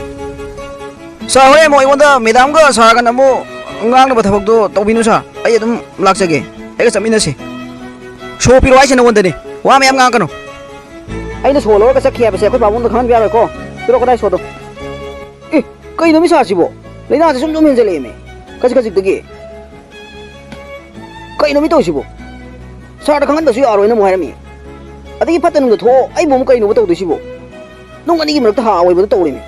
ꯁꯥꯔ, ꯍꯣꯔꯦꯟ ꯑꯃꯨꯛ ꯑꯩꯉꯣꯟꯗ ꯃꯦꯗꯥꯝꯒ ꯁꯥꯔꯒꯅ ꯑꯃꯨꯛ ꯉꯥꯡꯅꯕ ꯊꯕꯛꯇꯣ ꯇꯧꯕꯤꯅꯨ ꯁꯥꯔ꯫ ꯑꯩ ꯑꯗꯨꯝ ꯂꯥꯛꯆꯒꯦ꯫ ꯑꯩꯒ ꯆꯠꯃꯤꯟꯅꯁꯤ꯫ ꯁꯣ ꯄꯤꯔꯛꯑꯣ ꯍꯥꯏꯁꯦ ꯅꯉꯣꯟꯗꯅꯤ꯫ ꯋꯥ ꯃꯌꯥꯝ ꯉꯥꯡꯉꯛꯀꯅꯨ꯫ ꯑꯩꯅ ꯁꯣ ꯂꯧꯔꯒ ꯆꯠꯈꯤ ꯍꯥꯏꯕꯁꯦ ꯑꯩꯈꯣꯏ ꯄꯥꯕꯨꯡꯗ ꯈꯪꯍꯟꯕ ꯌꯥꯔꯣꯏꯀꯣ꯫ ꯄꯤꯔꯛꯑꯣ ꯀꯗꯥꯏ ꯁꯣꯗꯣ? ꯑꯦ, ꯀꯩꯅꯣ ꯃꯤ ꯁꯥꯔꯁꯤꯕꯣ? ꯂꯥꯏꯅꯥꯁꯦ ꯁꯨꯝ ꯁꯨꯝ ꯍꯦꯟꯖꯜꯂꯛꯑꯦꯃꯤ꯫ ꯈꯖꯤꯛ ꯈꯖꯤꯛꯇꯒꯤ꯫ ꯀꯩꯅꯣ ꯃꯤ ꯇꯧꯔꯤꯁꯤꯕꯣ? ꯁꯥꯔꯗ ꯈꯪꯍꯟꯕꯁꯨ ꯌꯥꯔꯣꯏꯅ ꯑꯃꯨꯛ ꯍꯥꯏꯔꯝꯃꯤ꯫ ꯑꯗꯒꯤ ꯐꯠꯇ ꯅꯨꯡꯗ ꯊꯣꯛꯑꯣ, ꯑꯩꯕꯨ ꯑꯃꯨꯛ ꯀꯩꯅꯣꯕ ꯇꯧꯗꯣꯏꯁꯤꯕꯣ? ꯅꯨꯡ ꯑꯅꯤꯒꯤ ꯃꯔꯛꯇ ꯍꯥ ꯑꯣꯏꯕꯗꯣ ꯇꯧꯔꯦꯃꯤ꯫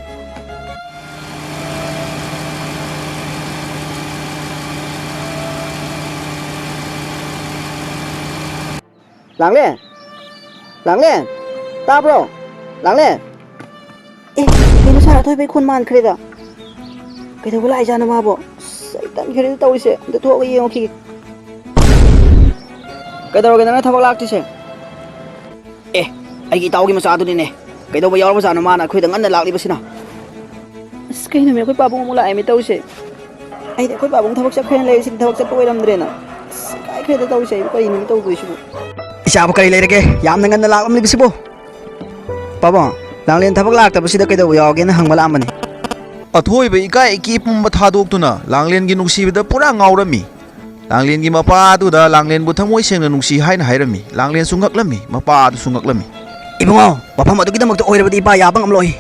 ꯂꯥꯡꯂꯦꯟ! ꯂꯥꯡꯂꯦꯟ! ꯇꯥꯕ꯭ꯔꯣ? ꯂꯥꯡꯂꯦꯟ! ꯑꯦ, ꯀꯩꯅꯣ ꯁꯥꯔ ꯑꯊꯣꯏꯕꯩ ꯈꯣꯟ ꯃꯥꯟꯈ꯭ꯔꯦꯗ? ꯀꯩꯗꯧꯕ ꯂꯥꯛꯏꯖꯥꯠꯅꯣ ꯃꯥꯕꯣ? ꯑꯁ, ꯑꯩ ꯇꯟꯈ꯭ꯔꯦꯗ ꯇꯧꯔꯤꯁꯦ꯫ ꯑꯝꯇ ꯊꯣꯛꯑꯒ ꯌꯦꯡꯉꯨꯈꯤꯒꯦ꯫ ꯀꯩꯗꯧꯔꯒꯦ ꯅꯪꯅ ꯊꯕꯛ ꯂꯥꯛꯇ꯭ꯔꯤꯁꯦ? ꯑꯦ, ꯑꯩꯒꯤ ꯏꯇꯥꯎꯒꯤ ꯃꯆꯥꯗꯨꯅꯤꯅꯦ꯫ ꯀꯩꯗꯧꯕ ꯌꯥꯎꯔꯕꯖꯥꯠꯅꯣ ꯃꯥꯅ ꯑꯩꯈꯣꯏꯗ ꯉꯟꯅ ꯂꯥꯛꯂꯤꯕꯁꯤꯅ? ꯑꯁ, ꯀꯩꯅꯣꯃꯤ, ꯑꯩꯈꯣꯏ ꯄꯥꯕꯨꯡ ꯑꯃꯨꯛ ꯂꯥꯛꯑꯦꯃꯤ ꯇꯧꯔꯤꯁꯦ꯫ ꯑꯩꯗꯤ ꯑꯩꯈꯣꯏ ꯄꯥꯕꯨꯡ ꯊꯕꯛ ꯆꯠꯈ꯭ꯔꯦꯅ ꯂꯩꯔꯦ, ꯁꯤꯗꯤ ꯊꯕꯛ ꯆꯠꯄ ꯑꯣꯏꯔꯝꯗ꯭ꯔꯦꯅ꯫ ꯑꯁ, ꯏꯀꯥꯏꯈ꯭ꯔꯦꯗ ꯇꯧꯔꯤꯁꯦ, ꯑꯩꯕꯨ ꯀꯔꯤꯅꯣꯃꯤ ꯇꯧꯗꯣꯏꯁꯤꯕꯨ? ꯏꯆꯥꯕꯨ ꯀꯔꯤ ꯂꯩꯔꯒꯦ? ꯌꯥꯝꯅ ꯉꯟꯅ ꯂꯥꯛꯂꯝꯂꯤꯕꯁꯤꯕꯨ? ꯄꯥꯕꯨꯡ, ꯂꯥꯡꯂꯦꯟ ꯊꯕꯛ ꯂꯥꯛꯇꯕꯁꯤꯗ ꯀꯩꯗꯧꯕ ꯌꯥꯎꯒꯦꯅ ꯍꯪꯕ ꯂꯥꯛꯑꯝꯕꯅꯤ꯫ ꯑꯊꯣꯏꯕ ꯏꯀꯥꯏ ꯏꯀꯤ ꯄꯨꯝꯕ ꯊꯥꯗꯣꯛꯇꯨꯅ ꯂꯥꯡꯂꯦꯟꯒꯤ ꯅꯨꯡꯁꯤꯕꯗ ꯄꯨꯔꯥ ꯉꯥꯎꯔꯝꯃꯤ꯫ ꯂꯥꯡꯂꯦꯟꯒꯤ ꯃꯄꯥ ꯑꯗꯨꯗ ꯂꯥꯡꯂꯦꯟꯕꯨ ꯊꯃꯣꯏ ꯁꯦꯡꯅ ꯅꯨꯡꯁꯤ ꯍꯥꯏꯅ ꯍꯥꯏꯔꯝꯃꯤ꯫ ꯂꯥꯡꯂꯦꯟꯁꯨ ꯉꯛꯂꯝꯃꯤ, ꯃꯄꯥ ꯑꯗꯨꯁꯨ ꯉꯛꯂꯝꯃꯤ꯫ "ꯏꯕꯨꯡꯉꯣ, ꯋꯥꯐꯝ ꯑꯗꯨꯒꯤꯗꯃꯛꯇ ꯑꯣꯏꯔꯕꯗꯤ ꯏꯄꯥ ꯌꯥꯕ ꯉꯝꯂꯣꯏ꯫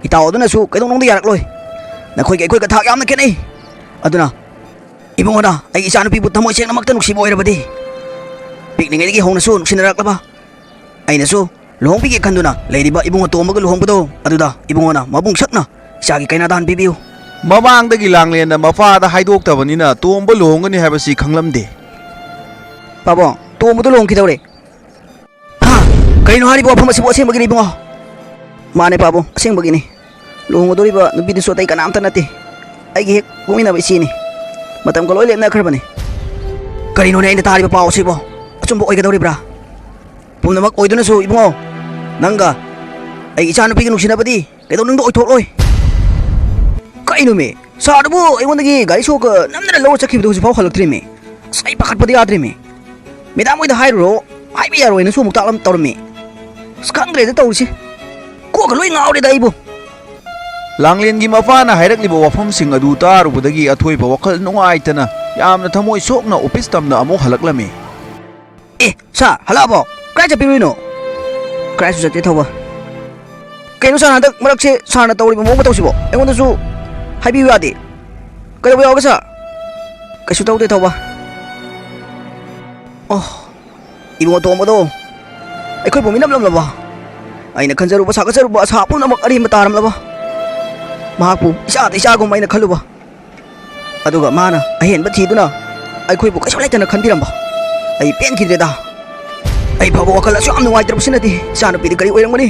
ꯏꯇꯥꯎ ꯑꯗꯨꯅꯁꯨ ꯀꯩꯗꯧꯅꯨꯡꯗ ꯌꯥꯔꯛꯂꯣꯏ꯫ ꯅꯈꯣꯏꯒꯤ ꯑꯩꯈꯣꯏꯒ ꯊꯥꯛ ꯌꯥꯝꯅ ꯈꯦꯠꯅꯩ꯫ ꯑꯗꯨꯅ ꯏꯕꯨꯡꯉꯣꯅ ꯑꯩꯒꯤ ꯏꯆꯥꯅꯨꯄꯤꯕꯨ ꯊꯃꯣꯏ ꯁꯦꯡꯅꯃꯛꯇ ꯅꯨꯡꯁꯤꯕ ꯑꯣꯏꯔꯕꯗꯤ, ꯄꯤꯛꯂꯤꯉꯩꯗꯒꯤ ꯍꯧꯅꯁꯨ ꯅꯨꯡꯁꯤꯅꯔꯛꯂꯕ ꯑꯩꯅꯁꯨ ꯂꯨꯍꯣꯡꯕꯤꯒꯦ ꯈꯟꯗꯨꯅ ꯂꯩꯔꯤꯕ ꯏꯕꯨꯡ ꯑꯇꯣꯝꯕꯒ ꯂꯨꯍꯣꯡꯕꯗꯣ, ꯑꯗꯨꯗ ꯏꯕꯨꯡꯉꯣꯅ ꯃꯕꯨꯡ ꯁꯛꯅ ꯏꯆꯥꯒꯤ ꯀꯩꯅꯥꯗꯥꯟ ꯄꯤꯕꯤꯌꯨ꯫" ꯃꯃꯥꯡꯗꯒꯤ ꯂꯥꯡꯂꯦꯟꯅ ꯃꯄꯥꯗ ꯍꯥꯏꯗꯣꯛꯇꯕꯅꯤꯅ ꯇꯣꯝꯕ ꯂꯨꯍꯣꯡꯒꯅꯤ ꯍꯥꯏꯕꯁꯤ ꯈꯪꯂꯝꯗꯦ꯫ "ꯄꯥꯕꯨꯡ, ꯇꯣꯝꯕꯗꯣ ꯂꯨꯍꯣꯡꯈꯤꯗꯧꯔꯦ꯫" "ꯍꯥ? ꯀꯔꯤꯅꯣ ꯍꯥꯏꯔꯤꯕ ꯋꯥꯐꯝ ꯑꯁꯤꯕꯨ? ꯑꯁꯦꯡꯕꯒꯤꯅꯤ ꯏꯕꯨꯡꯉꯣ?" "ꯃꯥꯅꯦ ꯄꯥꯕꯨꯡ, ꯑꯁꯦꯡꯕꯒꯤꯅꯤ꯫ ꯂꯨꯍꯣꯡꯒꯗꯧꯔꯤꯕ ꯅꯨꯄꯤꯗꯨꯁꯨ ꯑꯇꯩ ꯀꯅꯥꯝꯇ ꯅꯠꯇꯦ, ꯑꯩꯒꯤ ꯍꯦꯛ ꯄꯣꯛꯃꯤꯟꯅꯕ ꯏꯆꯦꯅꯤ꯫ ꯃꯇꯝꯒ ꯂꯣꯏ ꯂꯦꯞꯅꯈ꯭ꯔꯕꯅꯤ꯫" "ꯀꯔꯤꯅꯣꯅꯦ ꯑꯩꯅ ꯇꯥꯔꯤꯕ ꯄꯥꯎ ꯑꯁꯤꯕꯣ? ꯑꯆꯨꯝꯕ ꯑꯣꯏꯒꯗꯧꯔꯤꯕ꯭ꯔꯥ?" "ꯄꯨꯝꯅꯃꯛ ꯑꯣꯏꯗꯨꯅꯁꯨ ꯏꯕꯨꯡꯉꯣ, ꯅꯪꯒ ꯑꯩꯒꯤ ꯏꯆꯥꯅꯨꯄꯤꯒ ꯅꯨꯡꯁꯤꯅꯕꯗꯤ ꯀꯩꯗꯧꯅꯨꯡꯗ ꯑꯣꯏꯊꯣꯛꯂꯣꯏ꯫" "ꯀꯩꯅꯣꯃꯤ, ꯁꯥꯔꯗꯨꯕꯨ ꯑꯩꯉꯣꯟꯗꯒꯤ ꯒꯥꯔꯤ ꯁꯣꯛꯀ ꯅꯝꯗꯅ ꯂꯧꯔ ꯆꯠꯈꯤꯕꯗꯣ ꯍꯧꯖꯤꯛꯐꯥꯎ ꯍꯜꯂꯛꯇ꯭ꯔꯤꯃꯤ꯫ ꯑꯁ, ꯑꯩ ꯄꯥꯈꯠꯄꯗꯤ ꯌꯥꯗ꯭ꯔꯤꯃꯤ꯫ ꯃꯦꯗꯥꯝ ꯍꯣꯏꯗ ꯍꯥꯏꯔꯨꯔꯣ, ꯍꯥꯏꯕ ꯌꯥꯔꯣꯏꯅꯁꯨ ꯑꯃꯨꯛ ꯇꯥꯛꯂꯝ ꯇꯧꯔꯝꯃꯤ꯫ ꯑꯁ, ꯈꯪꯗ꯭ꯔꯦꯗ ꯇꯧꯔꯤꯁꯦ꯫ ꯀꯣꯛꯀ ꯂꯣꯏ ꯉꯥꯎꯔꯦꯗ ꯑꯩꯕꯨ꯫" ꯂꯥꯡꯂꯦꯟꯒꯤ ꯃꯄꯥꯅ ꯍꯥꯏꯔꯛꯂꯤꯕ ꯋꯥꯐꯝꯁꯤꯡ ꯑꯗꯨ ꯇꯥꯔꯨꯕꯗꯒꯤ ꯑꯊꯣꯏꯕ ꯋꯥꯈꯜ ꯅꯨꯡꯉꯥꯏꯇꯅ ꯌꯥꯝꯅ ꯊꯃꯣꯏ ꯁꯣꯛꯅ ꯑꯣꯐꯤꯁ ꯇꯝꯅ ꯑꯃꯨꯛ ꯍꯜꯂꯛꯂꯝꯃꯤ꯫ "ꯑꯦ, ꯁꯥꯔ, ꯍꯜꯂꯛꯑꯕꯣ? ꯀꯗꯥꯏ ꯆꯠꯄꯤꯔꯨꯏꯅꯣ?" "ꯀꯗꯥꯏꯁꯨ ꯆꯠꯇꯦ, ꯊꯧꯕ꯫" "ꯀꯩꯅꯣ ꯁꯥꯔ, ꯍꯟꯗꯛ ꯃꯔꯛꯁꯦ ꯁꯥꯔꯅ ꯇꯧꯔꯤꯕ ꯃꯑꯣꯡ ꯃꯇꯧꯁꯤꯕꯣ? ꯑꯩꯉꯣꯟꯗꯁꯨ ꯍꯥꯏꯕꯤꯌꯨ ꯌꯥꯗꯦ?" "ꯀꯩꯗꯧꯕ ꯌꯥꯎꯔꯒꯦ ꯁꯥꯔ?" "ꯀꯩꯁꯨ ꯇꯧꯗꯦ, ꯊꯧꯕ꯫" "ꯑꯣ, ꯏꯕꯨꯡꯉꯣ ꯇꯣꯝꯕꯗꯣ ꯑꯩꯈꯣꯏꯕꯨ ꯃꯤꯅꯝꯂꯝꯂꯕ? ꯑꯩꯅ ꯈꯟꯖꯔꯨꯕ, ꯁꯥꯒꯠꯆꯔꯨꯕ ꯑꯁꯥ ꯄꯨꯝꯅꯃꯛ ꯑꯔꯦꯝꯕ ꯇꯥꯔꯝꯂꯕ? ꯃꯍꯥꯛꯄꯨ ꯏꯆꯥꯗ ꯏꯆꯥꯒꯨꯝ ꯑꯩꯅ ꯈꯜꯂꯨꯕ, ꯑꯗꯨꯒ ꯃꯥꯅ ꯑꯍꯦꯟꯕ ꯊꯤꯗꯨꯅ ꯑꯩꯈꯣꯏꯕꯨ ꯀꯩꯁꯨ ꯂꯩꯇꯅ ꯈꯟꯕꯤꯔꯝꯕ꯫ ꯑꯩ ꯄꯦꯟꯈꯤꯗ꯭ꯔꯦꯗ꯫ ꯑꯩ ꯐꯥꯎꯕ ꯋꯥꯈꯜ ꯑꯁꯨꯛ ꯌꯥꯝ ꯅꯨꯡꯉꯥꯏꯇ꯭ꯔꯕꯁꯤꯅꯗꯤ ꯏꯆꯥꯅꯨꯄꯤꯗꯤ ꯀꯔꯤ ꯑꯣꯏꯔꯝꯒꯅꯤ?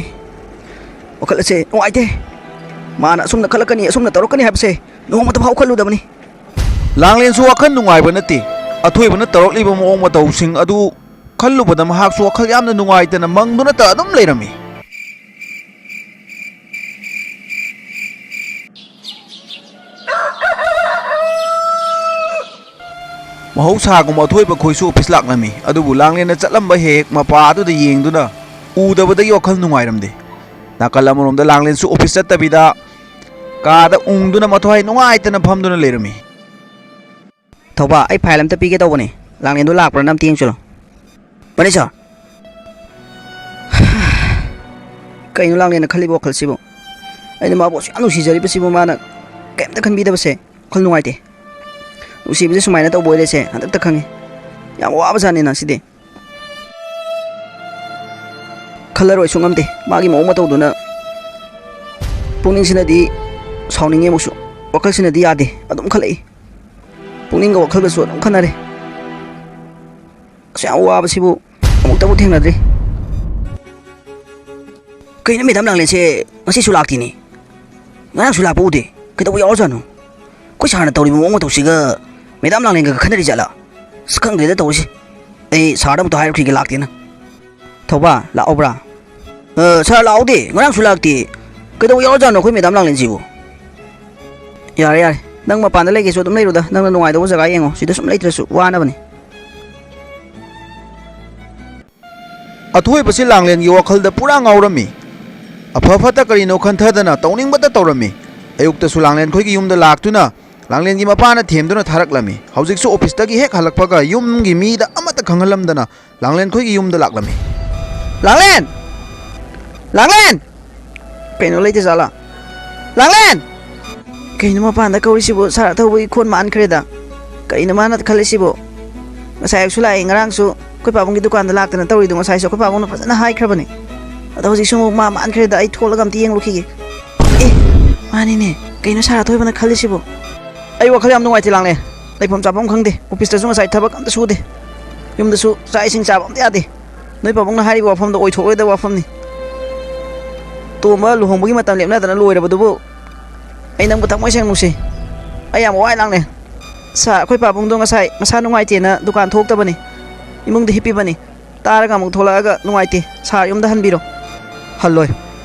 ꯋꯥꯈꯜ ꯑꯁꯦ ꯅꯨꯡꯉꯥꯏꯇꯦ꯫ ꯃꯥꯅ ꯑꯁꯨꯝꯅ ꯈꯜꯂꯛꯀꯅꯤ, ꯑꯁꯨꯝꯅ ꯇꯧꯔꯛꯀꯅꯤ ꯍꯥꯏꯕꯁꯦ ꯅꯣꯡꯃꯇ ꯐꯥꯎ ꯈꯜꯂꯨꯗꯕꯅꯤ꯫" ꯂꯥꯡꯂꯦꯟꯁꯨ ꯋꯥꯈꯜ ꯅꯨꯡꯉꯥꯏꯕ ꯅꯠꯇꯦ꯫ ꯑꯊꯣꯏꯕꯅ ꯇꯧꯔꯛꯂꯤꯕ ꯃꯑꯣꯡ ꯃꯇꯧꯁꯤꯡ ꯑꯗꯨ ꯈꯜꯂꯨꯕꯗ ꯃꯍꯥꯛꯁꯨ ꯋꯥꯈꯜ ꯌꯥꯝꯅ ꯅꯨꯡꯉꯥꯏꯇꯅ ꯃꯪꯗꯨꯅꯇ ꯑꯗꯨꯝ ꯂꯩꯔꯝꯃꯤ꯫ ꯃꯍꯧꯁꯥꯒꯨꯝ ꯑꯊꯣꯏꯕ ꯈꯣꯏꯁꯨ ꯑꯣꯐꯤꯁ ꯂꯥꯛꯂꯝꯃꯤ, ꯑꯗꯨꯕꯨ ꯂꯥꯡꯂꯦꯟꯅ ꯆꯠꯂꯝꯕ ꯍꯦꯛ ꯍꯦꯛ ꯃꯄꯥ ꯑꯗꯨꯗ ꯌꯦꯡꯗꯨꯅ ꯎꯗꯕꯗꯒꯤ ꯋꯥꯈꯜ ꯅꯨꯡꯉꯥꯏꯔꯝꯗꯦ꯫ ꯅꯥꯀꯜ ꯑꯃꯔꯣꯝꯗ ꯂꯥꯡꯂꯦꯟꯁꯨ ꯑꯣꯐꯤꯁ ꯆꯠꯇꯕꯤꯗ ꯀꯥꯗ ꯎꯪꯗꯨꯅ ꯃꯊ꯭ꯋꯥꯏ ꯅꯨꯡꯉꯥꯏꯇꯅ ꯐꯝꯗꯨꯅ ꯂꯩꯔꯝꯃꯤ꯫ "ꯊꯧꯕꯥ, ꯑꯩ ꯐꯥꯏꯜ ꯑꯝꯇ ꯄꯤꯒꯦ ꯇꯧꯕꯅꯦ꯫ ꯂꯥꯡꯂꯦꯟꯗꯣ ꯂꯥꯛꯄ꯭ꯔꯥꯅ ꯑꯝꯇ ꯌꯦꯡ ꯆꯠꯂꯣ꯫" "ꯃꯅꯤ ꯁꯥꯔ꯫" ꯀꯩꯅꯣ ꯂꯥꯡꯂꯦꯟꯅ ꯈꯜꯂꯤꯕ ꯋꯥꯈꯜꯁꯤꯕꯨ? ꯑꯩꯅ ꯃꯥꯕꯨ ꯑꯁꯨꯛ ꯌꯥꯝ ꯅꯨꯡꯁꯤꯖꯔꯤꯕꯁꯤꯕꯨ ꯃꯥꯅ ꯀꯩꯝꯇ ꯈꯟꯕꯤꯗꯕꯁꯦ ꯋꯥꯈꯜ ꯅꯨꯡꯉꯥꯏꯇꯦ꯫ ꯅꯨꯡꯁꯤꯕꯁꯦ ꯁꯨꯃꯥꯏꯅ ꯇꯧꯕ ꯑꯣꯏꯔꯦꯁꯦ ꯍꯟꯗꯛꯇ ꯈꯪꯉꯤ꯫ ꯌꯥꯝ ꯋꯥꯕꯖꯥꯠꯅꯤꯅ ꯁꯤꯗꯤ꯫ ꯈꯜꯂꯔꯣꯏꯁꯨ ꯉꯝꯗꯦ꯫ ꯃꯥꯒꯤ ꯃꯑꯣꯡ ꯃꯇꯧꯗꯨꯅ ꯄꯨꯛꯅꯤꯡꯁꯤꯅꯗꯤ ꯁꯥꯎꯅꯤꯡꯉꯦ ꯑꯃꯨꯛꯁꯨ, ꯋꯥꯈꯜꯁꯤꯅꯗꯤ ꯌꯥꯗꯦ꯫ ꯑꯗꯨꯝ ꯈꯜꯂꯛꯏ꯫ ꯄꯨꯛꯅꯤꯡꯒ ꯋꯥꯈꯜꯒꯁꯨ ꯑꯗꯨꯝ ꯈꯟꯅꯔꯦ꯫ ꯑꯁꯨꯛ ꯌꯥꯝ ꯋꯥꯕꯁꯤꯕꯨ ꯑꯃꯨꯛꯇꯕꯨ ꯊꯦꯡꯅꯗ꯭ꯔꯤ꯫ ꯀꯩꯅꯣ ꯃꯦꯗꯥꯝ ꯂꯥꯡꯂꯦꯟꯁꯦ ꯉꯁꯤꯁꯨ ꯂꯥꯛꯇꯦꯅꯦ? ꯉꯔꯥꯡꯁꯨ ꯂꯥꯛꯄ ꯎꯗꯦ꯫ ꯀꯩꯗꯧꯕ ꯌꯥꯎꯔꯖꯥꯠꯅꯣ? ꯑꯩꯈꯣꯏ ꯁꯥꯔꯅ ꯇꯧꯔꯤꯕ ꯃꯑꯣꯡ ꯃꯇꯧꯁꯤꯒ ꯃꯦꯗꯥꯝ ꯂꯥꯡꯂꯦꯟꯒ ꯈꯟꯅꯔꯤ ꯖꯥꯠꯂꯥ? ꯑꯁ, ꯈꯪꯗ꯭ꯔꯦꯗ ꯇꯧꯔꯤꯁꯦ꯫ ꯑꯩ ꯁꯥꯔꯗ ꯑꯃꯨꯛꯇ ꯍꯥꯏꯔꯨꯈꯤꯒꯦ ꯂꯥꯛꯇꯦꯅ꯫ ꯊꯧꯕꯥ, ꯂꯥꯛꯍꯧꯕ꯭ꯔꯥ? "ꯑ, ꯁꯥꯔ ꯂꯥꯛꯍꯧꯗꯦ, ꯉꯔꯥꯡꯁꯨ ꯂꯥꯛꯇꯦ꯫ ꯀꯩꯗꯧꯕ ꯌꯥꯎꯔꯖꯥꯠꯅꯣ ꯑꯩꯈꯣꯏ ꯃꯦꯗꯥꯝ ꯂꯥꯡꯂꯦꯟꯁꯤꯕꯨ?" "ꯌꯥꯔꯦ, ꯌꯥꯔꯦ, ꯅꯪ ꯃꯄꯥꯟꯗ ꯂꯩꯒꯦꯁꯨ ꯑꯗꯨꯝ ꯂꯩꯔꯨꯗ, ꯅꯪꯅ ꯅꯨꯡꯉꯥꯏꯗꯧꯕ ꯖꯒꯥ ꯌꯦꯡꯉꯣ, ꯁꯤꯗ ꯁꯨꯝ ꯂꯩꯇ꯭ꯔꯁꯨ ꯋꯥꯅꯕꯅꯦ꯫" ꯑꯊꯣꯏꯕꯁꯤ ꯂꯥꯡꯂꯦꯟꯒꯤ ꯋꯥꯈꯜꯗ ꯄꯨꯔꯥ ꯉꯥꯎꯔꯝꯃꯤ꯫ ꯑꯐ ꯐꯠꯇ ꯀꯔꯤꯅꯣ ꯈꯟꯊꯗꯅ ꯇꯧꯅꯤꯡꯕꯇ ꯇꯧꯔꯝꯃꯤ꯫ ꯑꯌꯨꯛꯇꯁꯨ ꯂꯥꯡꯂꯦꯟ ꯈꯣꯏꯒꯤ ꯌꯨꯝꯗ ꯂꯥꯛꯇꯨꯅ ꯂꯥꯡꯂꯦꯟꯒꯤ ꯃꯄꯥꯅ ꯊꯦꯝꯗꯨꯅ ꯊꯥꯔꯛꯂꯝꯃꯤ꯫ ꯍꯧꯖꯤꯛꯁꯨ ꯑꯣꯐꯤꯁꯇꯒꯤ ꯍꯦꯛ ꯍꯜꯂꯛꯄꯒ ꯌꯨꯝꯒꯤ ꯃꯤꯗ ꯑꯃꯠꯇ ꯈꯪꯍꯜꯂꯝꯗꯅ ꯂꯥꯡꯂꯦꯟ ꯈꯣꯏꯒꯤ ꯌꯨꯝꯗ ꯂꯥꯛꯂꯝꯃꯤ꯫ "ꯂꯥꯡꯂꯦꯟ! ꯂꯥꯡꯂꯦꯟ!" ꯀꯩꯅꯣ, ꯂꯩꯇ ꯖꯥꯠꯂꯥ? "ꯂꯥꯡꯂꯦꯟ!" ꯀꯩꯅꯣ ꯃꯄꯥꯟꯗ ꯀꯧꯔꯤꯁꯤꯕꯨ? ꯁꯥꯔ ꯑꯊꯧꯕꯒꯤ ꯈꯣꯟ ꯃꯥꯟꯈ꯭ꯔꯦꯗ꯫ ꯀꯩꯅꯣ ꯃꯥꯅ ꯈꯜꯂꯤꯁꯤꯕꯨ? ꯉꯁꯥꯏ ꯑꯌꯨꯛꯁꯨ ꯂꯥꯛꯏ, ꯉꯔꯥꯡꯁꯨ ꯑꯩꯈꯣꯏ ꯄꯥꯕꯨꯡꯒꯤ ꯗꯨꯀꯥꯟꯗ ꯂꯥꯛꯇꯅ ꯇꯧꯔꯤꯗꯣ ꯉꯁꯥꯏꯁꯨ ꯑꯩꯈꯣꯏ ꯄꯥꯕꯨꯡꯅ ꯐꯖꯅ ꯍꯥꯏꯈ꯭ꯔꯕꯅꯤ꯫ ꯑꯗꯣ ꯍꯧꯖꯤꯛꯁꯨ ꯑꯃꯨꯛ ꯃꯥ ꯃꯥꯟꯈ꯭ꯔꯦꯗ, ꯑꯩ ꯊꯣꯛꯂꯒ ꯑꯝꯇ ꯌꯦꯡꯂꯨꯈꯤꯒꯦ꯫ ꯑꯦ, ꯃꯥꯅꯤꯅꯦ, ꯀꯩꯅꯣ ꯁꯥꯔ ꯑꯊꯣꯏꯕꯅ ꯈꯜꯂꯤꯁꯤꯕꯣ? ꯑꯩ ꯋꯥꯈꯜ ꯌꯥꯝ ꯅꯨꯡꯉꯥꯏꯇꯦ ꯂꯥꯡꯂꯦꯟ꯫ ꯂꯩꯐꯝ ꯆꯥꯐꯝ ꯈꯪꯗꯦ, ꯑꯣꯐꯤꯁꯇꯁꯨ ꯉꯁꯥꯏ ꯊꯕꯛ ꯑꯝꯇ ꯁꯨꯗꯦ, ꯌꯨꯝꯗꯁꯨ ꯆꯥꯛ ꯏꯁꯤꯡ ꯆꯥꯕ ꯑꯝꯇ ꯌꯥꯗꯦ꯫ ꯅꯣꯏ ꯄꯥꯕꯨꯡꯅ ꯍꯥꯏꯔꯤꯕ ꯋꯥꯐꯝꯗꯣ ꯑꯣꯏꯊꯣꯛꯂꯣꯏꯗꯕ ꯋꯥꯐꯝꯅꯤ꯫ ꯇꯣꯝꯕ ꯂꯨꯍꯣꯡꯕꯒꯤ ꯃꯇꯝ ꯂꯦꯞꯅꯗꯅ ꯂꯣꯏꯔꯕꯗꯨꯕꯨ ꯑꯩ ꯅꯪꯕꯨ ꯊꯃꯣꯏ ꯁꯦꯡꯅ ꯅꯨꯡꯁꯤ꯫ ꯑꯩ ꯌꯥꯝ ꯋꯥꯏ ꯂꯥꯡꯂꯦꯟ꯫ ꯁꯥꯔ, ꯑꯩꯈꯣꯏ ꯄꯥꯕꯨꯡꯗꯣ ꯉꯁꯥꯏ ꯃꯁꯥ ꯅꯨꯡꯉꯥꯏꯇꯦꯅ ꯗꯨꯀꯥꯟ ꯊꯣꯛꯇꯕꯅꯤ, ꯏꯃꯨꯡꯗ ꯍꯤꯞꯄꯤꯕꯅꯤ꯫ ꯇꯥꯔꯒ ꯑꯃꯨꯛ ꯊꯣꯛꯂꯛꯑꯒ ꯅꯨꯡꯉꯥꯏꯇꯦ꯫ ꯁꯥꯔ, ꯌꯨꯝꯗ ꯍꯟꯕꯤꯔꯣ꯫ ꯍꯜꯂꯣꯏ꯫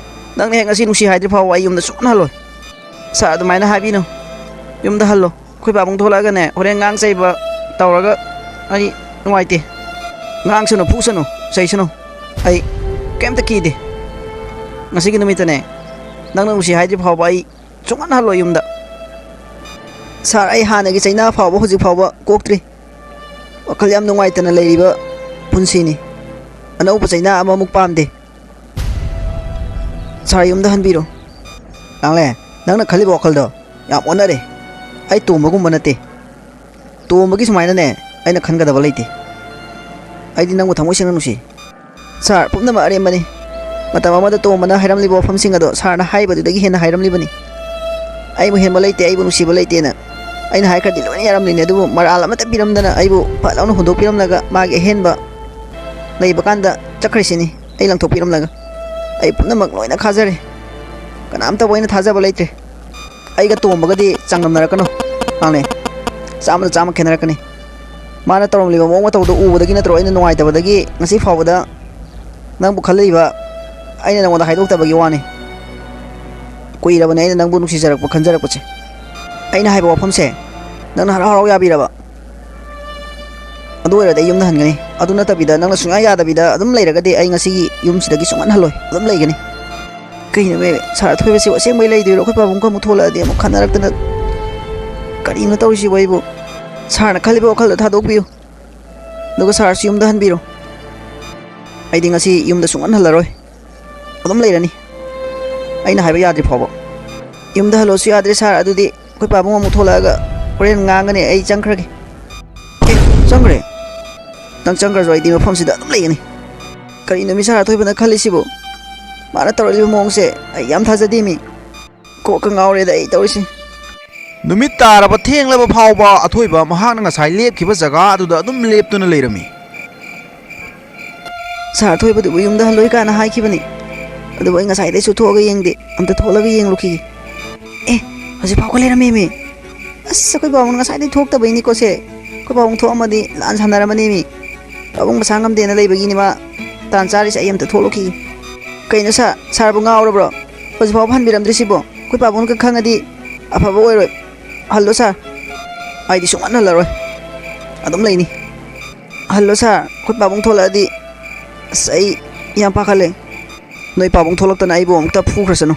ꯅꯪꯅ ꯍꯦꯛ ꯉꯁꯤ ꯅꯨꯡꯁꯤ ꯍꯥꯏꯗ꯭ꯔꯤ ꯐꯥꯎꯕ ꯑꯩ ꯌꯨꯝꯗ ꯁꯨꯡꯍꯟ ꯍꯜꯂꯣꯏ꯫ ꯁꯥꯔ, ꯑꯗꯨꯃꯥꯏꯅ ꯍꯥꯏꯕꯤꯅꯨ꯫ ꯌꯨꯝꯗ ꯍꯜꯂꯣ꯫ ꯑꯩꯈꯣꯏ ꯄꯥꯕꯨꯡ ꯊꯣꯛꯂꯛꯑꯒꯅꯦ, ꯍꯣꯔꯦꯟ ꯉꯥꯡ ꯆꯩꯕ ꯇꯧꯔꯒ ꯑꯩ ꯅꯨꯡꯉꯥꯏꯇꯦ꯫ ꯉꯥꯡꯁꯅꯨ, ꯐꯨꯁꯅꯨ, ꯆꯩꯁꯅꯨ꯫ ꯑꯩ ꯀꯩꯝꯇ ꯀꯤꯗꯦ꯫ ꯉꯁꯤꯒꯤ ꯅꯨꯃꯤꯠꯇꯅꯦ, ꯅꯪꯅ ꯅꯨꯡꯁꯤ ꯍꯥꯏꯗ꯭ꯔꯤ ꯐꯥꯎꯕ ꯑꯩ ꯁꯨꯡꯍꯟ ꯍꯜꯂꯣꯏ ꯌꯨꯝꯗ꯫ ꯁꯥꯔ, ꯑꯩ ꯍꯥꯟꯅꯒꯤ ꯆꯩꯅꯥ ꯐꯥꯎꯕ ꯍꯧꯖꯤꯛ ꯐꯥꯎꯕ ꯀꯣꯛꯇ꯭ꯔꯤ꯫ ꯋꯥꯈꯜ ꯌꯥꯝ ꯅꯨꯡꯉꯥꯏꯇꯅ ꯂꯩꯔꯤꯕ ꯄꯨꯟꯁꯤꯅꯤ꯫ ꯑꯅꯧꯕ ꯆꯩꯅꯥ ꯑꯃꯃꯨꯛ ꯄꯥꯝꯗꯦ꯫ ꯁꯥꯔ, ꯌꯨꯝꯗ ꯍꯟꯕꯤꯔꯣ꯫ ꯂꯥꯡꯂꯦ, ꯅꯪꯅ ꯈꯜꯂꯤꯕ ꯋꯥꯈꯜꯗꯣ ꯌꯥꯝ ꯑꯣꯟꯅꯔꯦ꯫ ꯑꯩ ꯇꯣꯝꯕꯒꯨꯝꯕ ꯅꯠꯇꯦ꯫ ꯇꯣꯝꯕꯒꯤ ꯁꯨꯃꯥꯏꯅꯅꯦ ꯑꯩꯅ ꯈꯟꯒꯗꯕ ꯂꯩꯇꯦ꯫ ꯑꯩꯗꯤ ꯅꯪꯕꯨ ꯊꯃꯣꯏ ꯁꯦꯡꯅ ꯅꯨꯡꯁꯤ꯫ ꯁꯥꯔ, ꯄꯨꯝꯅꯃꯛ ꯑꯔꯦꯝꯕꯅꯤ꯫ ꯃꯇꯝ ꯑꯃꯗ ꯇꯣꯝꯕꯅ ꯍꯥꯏꯔꯝꯂꯤꯕ ꯋꯥꯐꯝꯁꯤꯡ ꯑꯗꯣ ꯁꯥꯔꯅ ꯍꯥꯏꯕꯗꯨꯗꯒꯤ ꯍꯦꯟꯅ ꯍꯥꯏꯔꯝꯂꯤꯕꯅꯤ꯫ ꯑꯩꯕꯨ ꯍꯦꯟꯕ ꯂꯩꯇꯦ, ꯑꯩꯕꯨ ꯅꯨꯡꯁꯤꯕ ꯂꯩꯇꯦꯅ ꯑꯩꯅ ꯍꯥꯏꯈ꯭ꯔꯗꯤ ꯂꯣꯏꯅ ꯌꯥꯔꯝꯂꯤꯅꯤ, ꯑꯗꯨꯕꯨ ꯃꯔꯥꯜ ꯑꯃꯠꯇ ꯄꯤꯔꯝꯗꯅ ꯑꯩꯕꯨ ꯐꯠ ꯂꯥꯎꯅ ꯍꯨꯟꯗꯣꯛꯄꯤꯔꯝꯂꯒ ꯃꯥꯒꯤ ꯑꯍꯦꯟꯕ ꯂꯩꯕ ꯀꯥꯟꯗ ꯆꯠꯈ꯭ꯔꯤꯁꯤꯅꯤ꯫ ꯑꯩ ꯂꯪꯊꯣꯛꯄꯤꯔꯝꯂꯒ꯫ ꯑꯩ ꯄꯨꯝꯅꯃꯛ ꯂꯣꯏꯅ ꯈꯥꯖꯔꯦ꯫ ꯀꯅꯥꯝꯇꯕꯨ ꯑꯩꯅ ꯊꯥꯖꯕ ꯂꯩꯇ꯭ꯔꯦ꯫ ꯑꯩꯒ ꯇꯣꯝꯕꯒꯗꯤ ꯆꯥꯡꯗꯝꯅꯔꯛꯀꯅꯨ꯫ ꯃꯥꯅꯦ, ꯆꯥꯝꯃꯗ ꯆꯥꯝꯃ ꯈꯦꯠꯅꯔꯛꯀꯅꯤ꯫ ꯃꯥꯅ ꯇꯧꯔꯝꯂꯤꯕ ꯃꯑꯣꯡ ꯃꯇꯧꯗꯣ ꯎꯕꯗꯒꯤ ꯅꯠꯇ꯭ꯔꯣ ꯑꯩꯅ ꯅꯨꯡꯉꯥꯏꯇꯕꯗꯒꯤ ꯉꯁꯤ ꯐꯥꯎꯕꯗ ꯅꯪꯕꯨ ꯈꯜꯂꯤꯕ ꯑꯩꯅ ꯅꯉꯣꯟꯗ ꯍꯥꯏꯗꯣꯛꯇꯕꯒꯤ ꯋꯥꯅꯤ꯫ ꯀꯨꯏꯔꯕꯅꯦ ꯑꯩꯅ ꯅꯪꯕꯨ ꯅꯨꯡꯁꯤꯖꯔꯛꯄ, ꯈꯟꯖꯔꯛꯄꯁꯦ꯫ ꯑꯩꯅ ꯍꯥꯏꯕ ꯋꯥꯐꯝꯁꯦ ꯅꯪꯅ ꯍꯔꯥꯎ ꯍꯔꯥꯎ ꯌꯥꯕꯤꯔꯕ? ꯑꯗꯨ ꯑꯣꯏꯔꯗꯤ ꯑꯩ ꯌꯨꯝꯗ ꯍꯟꯒꯅꯤ꯫ ꯑꯗꯨ ꯅꯠꯇꯕꯤꯗ, ꯅꯪꯅ ꯁꯨꯡꯌꯥ ꯌꯥꯗꯕꯤꯗ ꯑꯗꯨꯝ ꯂꯩꯔꯒꯗꯤ ꯑꯩ ꯉꯁꯤꯒꯤ ꯌꯨꯝꯁꯤꯗꯒꯤ ꯁꯨꯡꯍꯟ ꯍꯜꯂꯣꯏ꯫ ꯑꯗꯨꯝ ꯂꯩꯒꯅꯤ꯫ ꯀꯩꯅꯣꯃꯦ, ꯁꯥꯔ ꯑꯊꯣꯏꯕꯁꯤꯕꯨ ꯑꯁꯦꯡꯕꯩ ꯂꯩꯗꯣꯏꯔꯣ? ꯑꯩꯈꯣꯏ ꯄꯥꯕꯨꯡꯒ ꯑꯃꯨꯛ ꯊꯣꯛꯂꯛꯑꯗꯤ ꯑꯃꯨꯛ ꯈꯠꯅꯔꯛꯇꯅ ꯀꯔꯤꯅꯣ ꯇꯧꯔꯤꯁꯤꯕꯣ ꯑꯩꯕꯨ? ꯁꯥꯔꯅ ꯈꯜꯂꯤꯕ ꯋꯥꯈꯜꯗꯣ ꯊꯥꯗꯣꯛꯄꯤꯌꯨ꯫ ꯑꯗꯨꯒ ꯁꯥꯔꯁꯨ ꯌꯨꯝꯗ ꯍꯟꯕꯤꯔꯣ꯫ ꯑꯩꯗꯤ ꯉꯁꯤ ꯌꯨꯝꯗ ꯁꯨꯡꯍꯟ ꯍꯜꯂꯔꯣꯏ꯫ ꯑꯗꯨꯝ ꯂꯩꯔꯅꯤ꯫ ꯑꯩꯅ ꯍꯥꯏꯕ ꯌꯥꯗ꯭ꯔꯤ ꯐꯥꯎꯕ꯫ ꯌꯨꯝꯗ ꯍꯜꯂꯣꯁꯨ ꯌꯥꯗ꯭ꯔꯦ ꯁꯥꯔ, ꯑꯗꯨꯗꯤ ꯑꯩꯈꯣꯏ ꯄꯥꯕꯨꯡ ꯑꯃꯨꯛ ꯊꯣꯛꯂꯛꯑꯒ ꯍꯣꯔꯦꯟ ꯉꯥꯡꯒꯅꯤ꯫ ꯑꯩ ꯆꯪꯈ꯭ꯔꯒꯦ꯫ ꯑꯦ, ꯆꯪꯈ꯭ꯔꯦ? ꯅꯪ ꯆꯪꯈ꯭ꯔꯁꯨ ꯑꯩꯗꯤ ꯃꯐꯝꯁꯤꯗ ꯑꯗꯨꯝ ꯂꯩꯒꯅꯤ꯫ ꯀꯔꯤꯅꯣ ꯃꯤ ꯁꯥꯔ ꯑꯊꯣꯏꯕꯅ ꯈꯜꯂꯤꯁꯤꯕꯨ? ꯃꯥꯅ ꯇꯧꯔꯛꯂꯤꯕ ꯃꯑꯣꯡꯁꯦ ꯑꯩ ꯌꯥꯝ ꯊꯥꯖꯗꯦ ꯃꯤ꯫ ꯀꯣꯛꯀ ꯉꯥꯎꯔꯦꯗ ꯑꯩ ꯇꯧꯔꯤꯁꯦ꯫ ꯅꯨꯃꯤꯠ ꯇꯥꯔꯕ ꯊꯦꯡꯂꯕ ꯐꯥꯎꯕ ꯑꯊꯣꯏꯕ ꯃꯍꯥꯛꯅ ꯉꯁꯥꯏ ꯂꯦꯞꯈꯤꯕ ꯖꯒꯥ ꯑꯗꯨꯗ ꯑꯗꯨꯝ ꯂꯦꯞꯇꯨꯅ ꯂꯩꯔꯝꯃꯤ꯫ ꯁꯥꯔ ꯑꯊꯣꯏꯕꯗꯨꯕꯨ ꯌꯨꯝꯗ ꯍꯜꯂꯣꯏ ꯀꯥꯏꯅ ꯍꯥꯏꯈꯤꯕꯅꯤ, ꯑꯗꯨꯕꯨ ꯑꯩ ꯉꯁꯥꯏꯗꯩꯁꯨ ꯊꯣꯛꯑꯒ ꯌꯦꯡꯗꯦ꯫ ꯑꯝꯇ ꯊꯣꯛꯂꯒ ꯌꯦꯡꯂꯨꯈꯤꯒꯦ꯫ ꯑꯦ, ꯍꯧꯖꯤꯛ ꯐꯥꯎꯕ ꯂꯩꯔꯝꯃꯦꯃꯤ꯫ ꯑꯁ, ꯑꯩꯈꯣꯏ ꯄꯥꯕꯨꯡꯅ ꯉꯁꯥꯏꯗꯩ ꯊꯣꯛꯇꯕꯩꯅꯤꯀꯣ ꯁꯦ꯫ ꯑꯩꯈꯣꯏ ꯄꯥꯕꯨꯡ ꯊꯣꯛꯑꯝꯃꯗꯤ ꯂꯥꯟ ꯁꯥꯟꯅꯔꯝꯃꯅꯦꯃꯤ꯫ ꯄꯥꯕꯨꯡ ꯃꯁꯥ ꯉꯝꯗꯦꯅ ꯂꯩꯕꯒꯤꯅꯤ ꯃꯥ ꯇꯥꯟ ꯆꯥꯔꯤꯁꯦ꯫ ꯑꯩ ꯑꯝꯇ ꯊꯣꯛꯂꯨꯈꯤꯒꯦ꯫ ꯀꯩꯅꯣ ꯁꯥꯔ, ꯁꯥꯔꯕꯨ ꯉꯥꯎꯔꯕ꯭ꯔꯣ? ꯍꯧꯖꯤꯛ ꯐꯥꯎꯕ ꯍꯟꯕꯤꯔꯝꯗ꯭ꯔꯤꯁꯤꯕꯣ? ꯑꯩꯈꯣꯏ ꯄꯥꯕꯨꯡꯒ ꯈꯪꯉꯗꯤ ꯑꯐꯕ ꯑꯣꯏꯔꯣꯏ꯫ ꯍꯜꯂꯣ ꯁꯥꯔ꯫ ꯑꯩꯗꯤ ꯁꯨꯡꯍꯟ ꯍꯜꯂꯔꯣꯏ꯫ ꯑꯗꯨꯝ ꯂꯩꯅꯤ꯫ ꯍꯜꯂꯣ ꯁꯥꯔ, ꯑꯩꯈꯣꯏ ꯄꯥꯕꯨꯡ ꯊꯣꯛꯂꯛꯑꯗꯤ ꯑꯁ, ꯑꯩ ꯌꯥꯝ ꯄꯥꯈꯠꯂꯦ꯫ ꯅꯣꯏ ꯄꯥꯕꯨꯡ ꯊꯣꯛꯂꯛꯇꯅ ꯑꯩꯕꯨ ꯑꯃꯨꯛꯇ ꯐꯨꯈ꯭ꯔꯁꯅꯨ꯫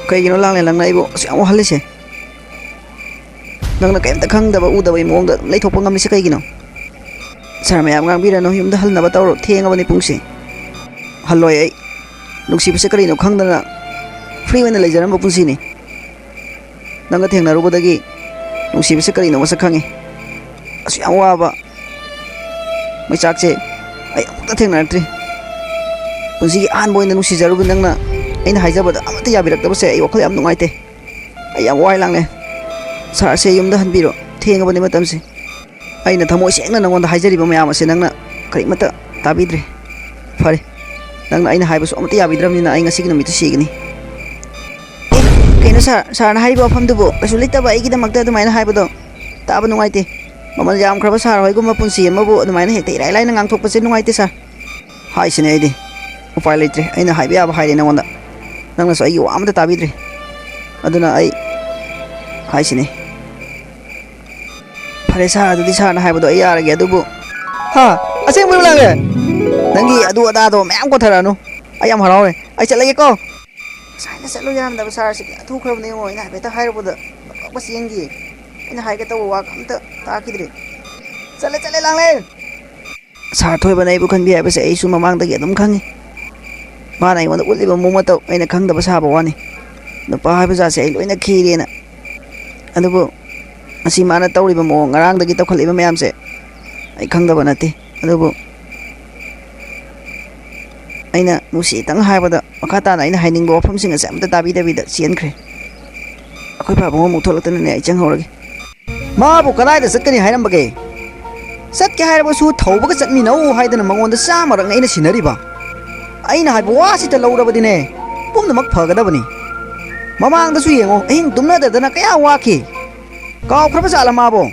ꯀꯩꯒꯤꯅꯣ ꯂꯥꯡꯂꯦꯟ, ꯅꯪꯅ ꯑꯩꯕꯨ ꯑꯁꯨꯛ ꯌꯥꯝ ꯋꯥꯍꯜꯂꯤꯁꯦ? ꯅꯪꯅ ꯀꯩꯝꯇ ꯈꯪꯗꯕ ꯎꯗꯕꯒꯤ ꯃꯑꯣꯡꯗ ꯑꯗꯨꯝ ꯂꯩꯊꯣꯛꯄ ꯉꯝꯂꯤꯁꯦ ꯀꯩꯒꯤꯅꯣ? ꯁꯥꯔ, ꯃꯌꯥꯝ ꯉꯥꯡꯕꯤꯔꯅꯨ, ꯌꯨꯝꯗ ꯍꯜꯅꯕ ꯇꯧꯔꯣ, ꯊꯦꯡꯉꯕꯅꯤ ꯄꯨꯡꯁꯦ꯫ ꯍꯜꯂꯣꯏ ꯑꯩ꯫ ꯅꯨꯡꯁꯤꯕꯁꯦ ꯀꯔꯤꯅꯣ ꯈꯪꯗꯅ free ꯑꯣꯏꯅ ꯂꯩꯖꯔꯝꯕ ꯄꯨꯟꯁꯤꯅꯤ꯫ ꯅꯪꯒ ꯊꯦꯡꯅꯔꯨꯕꯗꯒꯤ ꯅꯨꯡꯁꯤꯕꯁꯦ ꯀꯔꯤꯅꯣ ꯃꯁꯛ ꯈꯪꯉꯤ꯫ ꯑꯁꯨꯛ ꯌꯥꯝ ꯋꯥꯕ ꯃꯩꯆꯥꯛꯁꯦ ꯑꯩ ꯑꯃꯨꯛꯇ ꯊꯦꯡꯅꯔꯛꯇ꯭ꯔꯤ꯫ ꯄꯨꯟꯁꯤꯒꯤ ꯑꯍꯥꯟꯕ ꯑꯣꯏꯅ ꯅꯨꯡꯁꯤꯖꯔꯨꯕ ꯅꯪꯅ ꯑꯩꯅ ꯍꯥꯏꯖꯕꯗ ꯑꯃꯠꯇ ꯌꯥꯕꯤꯔꯛꯇꯕꯁꯦ ꯑꯩ ꯋꯥꯈꯜ ꯌꯥꯝ ꯅꯨꯡꯉꯥꯏꯇꯦ꯫ ꯑꯩ ꯌꯥꯝ ꯋꯥꯏ ꯂꯥꯡꯂꯦ꯫ ꯁꯥꯔꯁꯦ ꯌꯨꯝꯗ ꯍꯟꯕꯤꯔꯣ, ꯊꯦꯡꯉꯕꯅꯤ ꯃꯇꯝꯁꯦ꯫ ꯑꯩꯅ ꯊꯃꯣꯏ ꯁꯦꯡꯅ ꯅꯪꯉꯣꯟꯗ ꯍꯥꯏꯖꯔꯤꯕ ꯃꯌꯥꯝ ꯑꯁꯦ ꯅꯪꯅ ꯀꯔꯤꯃꯠꯇ ꯇꯥꯕꯤꯗ꯭ꯔꯦ꯫ ꯐꯔꯦ, ꯅꯪꯅ ꯑꯩꯅ ꯍꯥꯏꯕꯁꯨ ꯑꯃꯠꯇ ꯌꯥꯕꯤꯗ꯭ꯔꯕꯅꯤꯅ ꯑꯩ ꯉꯁꯤꯒꯤ ꯅꯨꯃꯤꯠꯇ ꯁꯤꯒꯅꯤ꯫ ꯑꯦ, ꯀꯩꯅꯣ ꯁꯥꯔ, ꯁꯥꯔꯅ ꯍꯥꯏꯔꯤꯕ ꯋꯥꯐꯝꯗꯨꯕꯨ ꯀꯩꯁꯨ ꯂꯩꯇꯕ ꯑꯩꯒꯤꯗꯃꯛꯇ ꯑꯗꯨꯃꯥꯏꯅ ꯍꯥꯏꯕꯗꯣ ꯇꯥꯕ ꯅꯨꯡꯉꯥꯏꯇꯦ꯫ ꯃꯃꯜ ꯌꯥꯝꯈ꯭ꯔꯕ ꯁꯥꯔ ꯍꯣꯏꯒꯨꯝꯕ ꯄꯨꯟꯁꯤ ꯑꯃꯕꯨ ꯑꯗꯨꯃꯥꯏꯅ ꯍꯦꯛꯇ ꯏꯔꯥꯏ ꯂꯥꯏꯅ ꯉꯥꯡꯊꯣꯛꯄꯁꯦ ꯅꯨꯡꯉꯥꯏꯇꯦ ꯁꯥꯔ꯫ ꯍꯥꯏꯁꯤꯅꯦ ꯑꯩꯗꯤ꯫ ꯎꯄꯥꯏ ꯂꯩꯇ꯭ꯔꯦ, ꯑꯩꯅ ꯍꯥꯏꯕ ꯌꯥꯕ ꯍꯥꯏꯔꯦ ꯅꯉꯣꯟꯗ꯫ ꯅꯪꯅꯁꯨ ꯑꯩꯒꯤ ꯋꯥ ꯑꯃꯇ ꯇꯥꯕꯤꯗ꯭ꯔꯦ꯫ ꯑꯗꯨꯅ ꯑꯩ ꯍꯥꯏꯁꯤꯅꯦ꯫ ꯐꯔꯦ ꯁꯥꯔ, ꯑꯗꯨꯗꯤ ꯁꯥꯔꯅ ꯍꯥꯏꯕꯗꯣ ꯑꯩ ꯌꯥꯔꯒꯦ, ꯑꯗꯨꯕꯨ ꯍꯥ? ꯑꯁꯦꯡꯕꯩꯔꯣ ꯂꯥꯡꯂꯦ? ꯅꯪꯒꯤ ꯑꯗꯨ ꯑꯗꯥꯗꯣ ꯃꯌꯥꯝ ꯀꯣꯟꯊꯔꯛꯑꯅꯨ꯫ ꯑꯩ ꯌꯥꯝ ꯍꯔꯥꯎꯔꯦ꯫ ꯑꯩ ꯆꯠꯂꯒꯦꯀꯣ꯫ ꯉꯁꯥꯏꯅ ꯆꯠꯂꯨ ꯌꯥꯔꯝꯗꯕ ꯁꯥꯔꯁꯤꯗꯤ ꯊꯣꯛꯈ꯭ꯔꯕꯅꯦ ꯌꯦꯡꯉꯣ꯫ ꯑꯩꯅ ꯍꯥꯏꯐꯦꯠꯇ ꯍꯥꯏꯔꯨꯕꯗ ꯂꯣꯏꯅꯃꯛ ꯆꯦꯟꯈꯤꯌꯦ꯫ ꯑꯩꯅ ꯍꯥꯏꯒꯦ ꯇꯧꯕ ꯋꯥ ꯑꯝꯇ ꯇꯥꯈꯤꯗ꯭ꯔꯦ꯫ ꯆꯠꯂꯦ, ꯆꯠꯂꯦ, ꯂꯥꯡꯂꯦ꯫ ꯁꯥꯔ ꯊꯣꯏꯕꯅ ꯑꯩꯕꯨ ꯈꯟꯕꯤ ꯍꯥꯏꯕꯁꯦ ꯑꯩꯁꯨ ꯃꯃꯥꯡꯗꯒꯤ ꯑꯗꯨꯝ ꯈꯪꯉꯤ꯫ ꯃꯥꯅ ꯑꯩꯉꯣꯟꯗ ꯎꯠꯂꯤꯕ ꯃꯑꯣꯡ ꯃꯇꯧ ꯑꯩꯅ ꯈꯪꯗꯕ ꯁꯥꯕ ꯋꯥꯅꯤ꯫ ꯅꯨꯄꯥ ꯍꯥꯏꯕ ꯖꯥꯠꯁꯦ ꯑꯩ ꯂꯣꯏꯅ ꯈꯤꯔꯦꯅ꯫ ꯑꯗꯨꯕꯨ ꯉꯁꯤ ꯃꯥꯅ ꯇꯧꯔꯤꯕ ꯃꯑꯣꯡ, ꯉꯔꯥꯡꯗꯒꯤ ꯇꯧꯈꯠꯂꯛꯏꯕ ꯃꯌꯥꯝꯁꯦ ꯑꯩ ꯈꯪꯗꯕ ꯅꯠꯇꯦ꯫ ꯑꯗꯨꯕꯨ ꯑꯩꯅ ꯅꯨꯡꯁꯤꯇꯪ ꯍꯥꯏꯕꯗ ꯃꯈꯥ ꯇꯥꯅ ꯑꯩꯅ ꯍꯥꯏꯅꯤꯡꯕ ꯋꯥꯐꯝꯁꯤꯡ ꯑꯁꯦ ꯑꯝꯇ ꯇꯥꯕꯤꯗꯕꯤꯗ ꯆꯦꯟꯈ꯭ꯔꯦ꯫ ꯑꯩꯈꯣꯏ ꯄꯥꯕꯨꯡ ꯑꯃꯨꯛ ꯊꯣꯛꯂꯛꯇꯅꯅꯦ ꯑꯩ ꯆꯪꯍꯧꯔꯒꯦ꯫ ꯃꯥꯕꯨ ꯀꯗꯥꯏꯗ ꯆꯠꯀꯅꯤ ꯍꯥꯏꯔꯝꯕꯒꯦ? ꯆꯠꯀꯦ ꯍꯥꯏꯔꯕꯁꯨ ꯊꯧꯕꯒ ꯆꯠꯃꯤꯟꯅꯧ ꯍꯥꯏꯗꯅ ꯃꯉꯣꯟꯗ ꯆꯥꯝꯃꯔꯛꯅ ꯑꯩꯅ ꯁꯤꯟꯅꯔꯤꯕ꯫ ꯑꯩꯅ ꯍꯥꯏꯕ ꯋꯥꯁꯤꯇ ꯂꯧꯔꯕꯗꯤꯅꯦ, ꯄꯨꯝꯅꯃꯛ ꯐꯒꯗꯕꯅꯤ꯫ ꯃꯃꯥꯡꯗꯁꯨ ꯌꯦꯡꯉꯣ, ꯑꯍꯤꯡ ꯇꯨꯝꯅꯗꯗꯅ ꯀꯌꯥ ꯋꯥꯈꯤ꯫ ꯀꯥꯎꯈ꯭ꯔꯕ ꯖꯥꯠꯂ ꯃꯥꯕꯣ?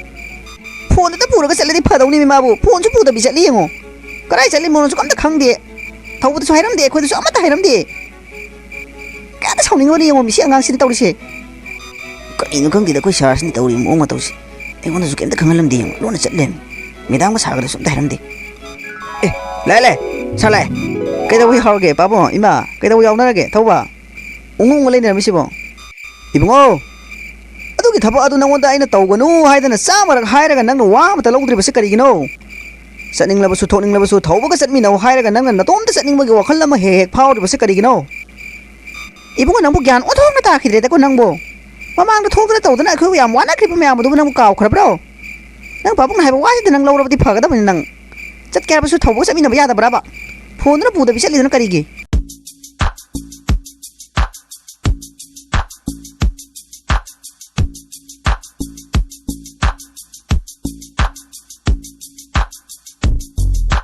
ꯐꯣꯟꯗꯨꯗ ꯄꯨꯔꯒ ꯆꯠꯂꯗꯤ ꯐꯗꯧꯅꯤꯃꯤ ꯃꯥꯕꯨ꯫ ꯐꯣꯟꯁꯨ ꯄꯨꯗꯕꯤ ꯆꯠꯂꯤ ꯌꯦꯡꯉꯣ꯫ ꯀꯗꯥꯏ ꯆꯠꯂꯤꯃꯣꯁꯨ ꯑꯝꯇ ꯈꯪꯗꯦ꯫ ꯊꯧꯕꯗꯁꯨ ꯍꯥꯏꯔꯝꯗꯦ, ꯑꯩꯈꯣꯏꯗꯁꯨ ꯑꯃꯠꯇ ꯍꯥꯏꯔꯝꯗꯦ꯫ ꯀꯌꯥꯗ ꯁꯥꯎꯅꯤꯡꯉꯕꯅꯤ ꯌꯦꯡꯉꯣ, ꯃꯤ ꯁꯤ ꯑꯉꯥꯡꯁꯤꯅ ꯇꯧꯔꯤꯁꯦ꯫ ꯀꯔꯤꯅꯣ ꯈꯪꯗꯦꯗ ꯑꯩꯈꯣꯏ ꯁꯥꯔꯁꯤꯅ ꯇꯧꯔꯤꯕ ꯃꯑꯣꯡ ꯃꯇꯧꯁꯦ꯫ ꯑꯩꯉꯣꯟꯗꯁꯨ ꯀꯩꯝꯇ ꯈꯪꯍꯜꯂꯝꯗꯦ ꯌꯦꯡꯉꯣ, ꯂꯣꯟꯅ ꯆꯠꯂꯦ꯫ ꯃꯦꯗꯥꯝꯒ ꯁꯥꯔꯒꯗꯁꯨ ꯑꯝꯇ ꯍꯥꯏꯔꯝꯗꯦ꯫ ꯑꯦ, ꯂꯥꯛꯑꯦ, ꯂꯥꯛꯑꯦ, ꯁꯥꯔ ꯂꯥꯛꯑꯦ꯫ ꯀꯩꯗꯧꯕ ꯌꯥꯎꯔꯒꯦ ꯄꯥꯕꯨꯡ? ꯏꯃꯥ, ꯀꯩꯗꯧꯕ ꯌꯥꯎꯅꯔꯒꯦ? ꯊꯧꯕ, ꯎꯪ ꯎꯪ ꯂꯩꯅꯔꯝꯃꯤꯁꯤꯕꯣ? ꯏꯕꯨꯡꯉꯣ, ꯑꯗꯨꯒꯤ ꯊꯕꯛ ꯑꯗꯨ ꯅꯉꯣꯟꯗ ꯑꯩꯅ ꯇꯧꯒꯅꯨ ꯍꯥꯏꯗꯅ ꯆꯥꯝꯃꯔꯛ ꯍꯥꯏꯔꯒ ꯅꯪꯅ ꯋꯥ ꯑꯃꯇ ꯂꯧꯗ꯭ꯔꯤꯕꯁꯤ ꯀꯔꯤꯒꯤꯅꯣ? ꯆꯠꯅꯤꯡꯂꯕꯁꯨ ꯊꯣꯛꯅꯤꯡꯂꯕꯁꯨ ꯊꯧꯕꯒ ꯆꯠꯃꯤꯟꯅꯧ ꯍꯥꯏꯔꯒ ꯅꯪꯅ ꯅꯇꯣꯝꯇ ꯆꯠꯅꯤꯡꯕꯒꯤ ꯋꯥꯈꯜ ꯑꯃ ꯍꯦꯛ ꯍꯦꯛ ꯐꯥꯎꯔꯤꯕꯁꯤ ꯀꯔꯤꯒꯤꯅꯣ? ꯏꯕꯨꯡꯉꯣ, ꯅꯪꯕꯨ ꯒ꯭ꯌꯥꯟ ꯑꯣꯟꯊꯣꯛꯅ ꯇꯥꯈꯤꯗ꯭ꯔꯦꯗꯀꯣ ꯅꯪꯕꯨ꯫ ꯃꯃꯥꯡꯗ ꯊꯣꯛꯇꯅ ꯇꯧꯗꯅ ꯑꯩꯈꯣꯏꯕꯨ ꯌꯥꯝ ꯋꯥꯅꯈ꯭ꯔꯤꯕ ꯃꯌꯥꯝ ꯑꯗꯨꯕꯨ ꯅꯪꯕꯨ ꯀꯥꯎꯈ꯭ꯔꯕ꯭ꯔꯣ? ꯅꯪ ꯄꯥꯕꯨꯡꯅ ꯍꯥꯏꯕ ꯋꯥꯁꯤꯗ ꯅꯪ ꯂꯧꯔꯕꯗꯤ ꯐꯒꯗꯕꯅꯤ ꯅꯪ꯫ ꯆꯠꯀꯦ ꯍꯥꯏꯔꯕꯁꯨ ꯊꯧꯕꯒ ꯆꯠꯃꯤꯟꯅꯕ ꯌꯥꯗꯕ꯭ꯔꯕ? ꯐꯣꯟꯗꯨꯅ ꯄꯨꯗꯕꯤ ꯆꯠꯂꯤꯗꯨꯅ ꯀꯔꯤꯒꯤ?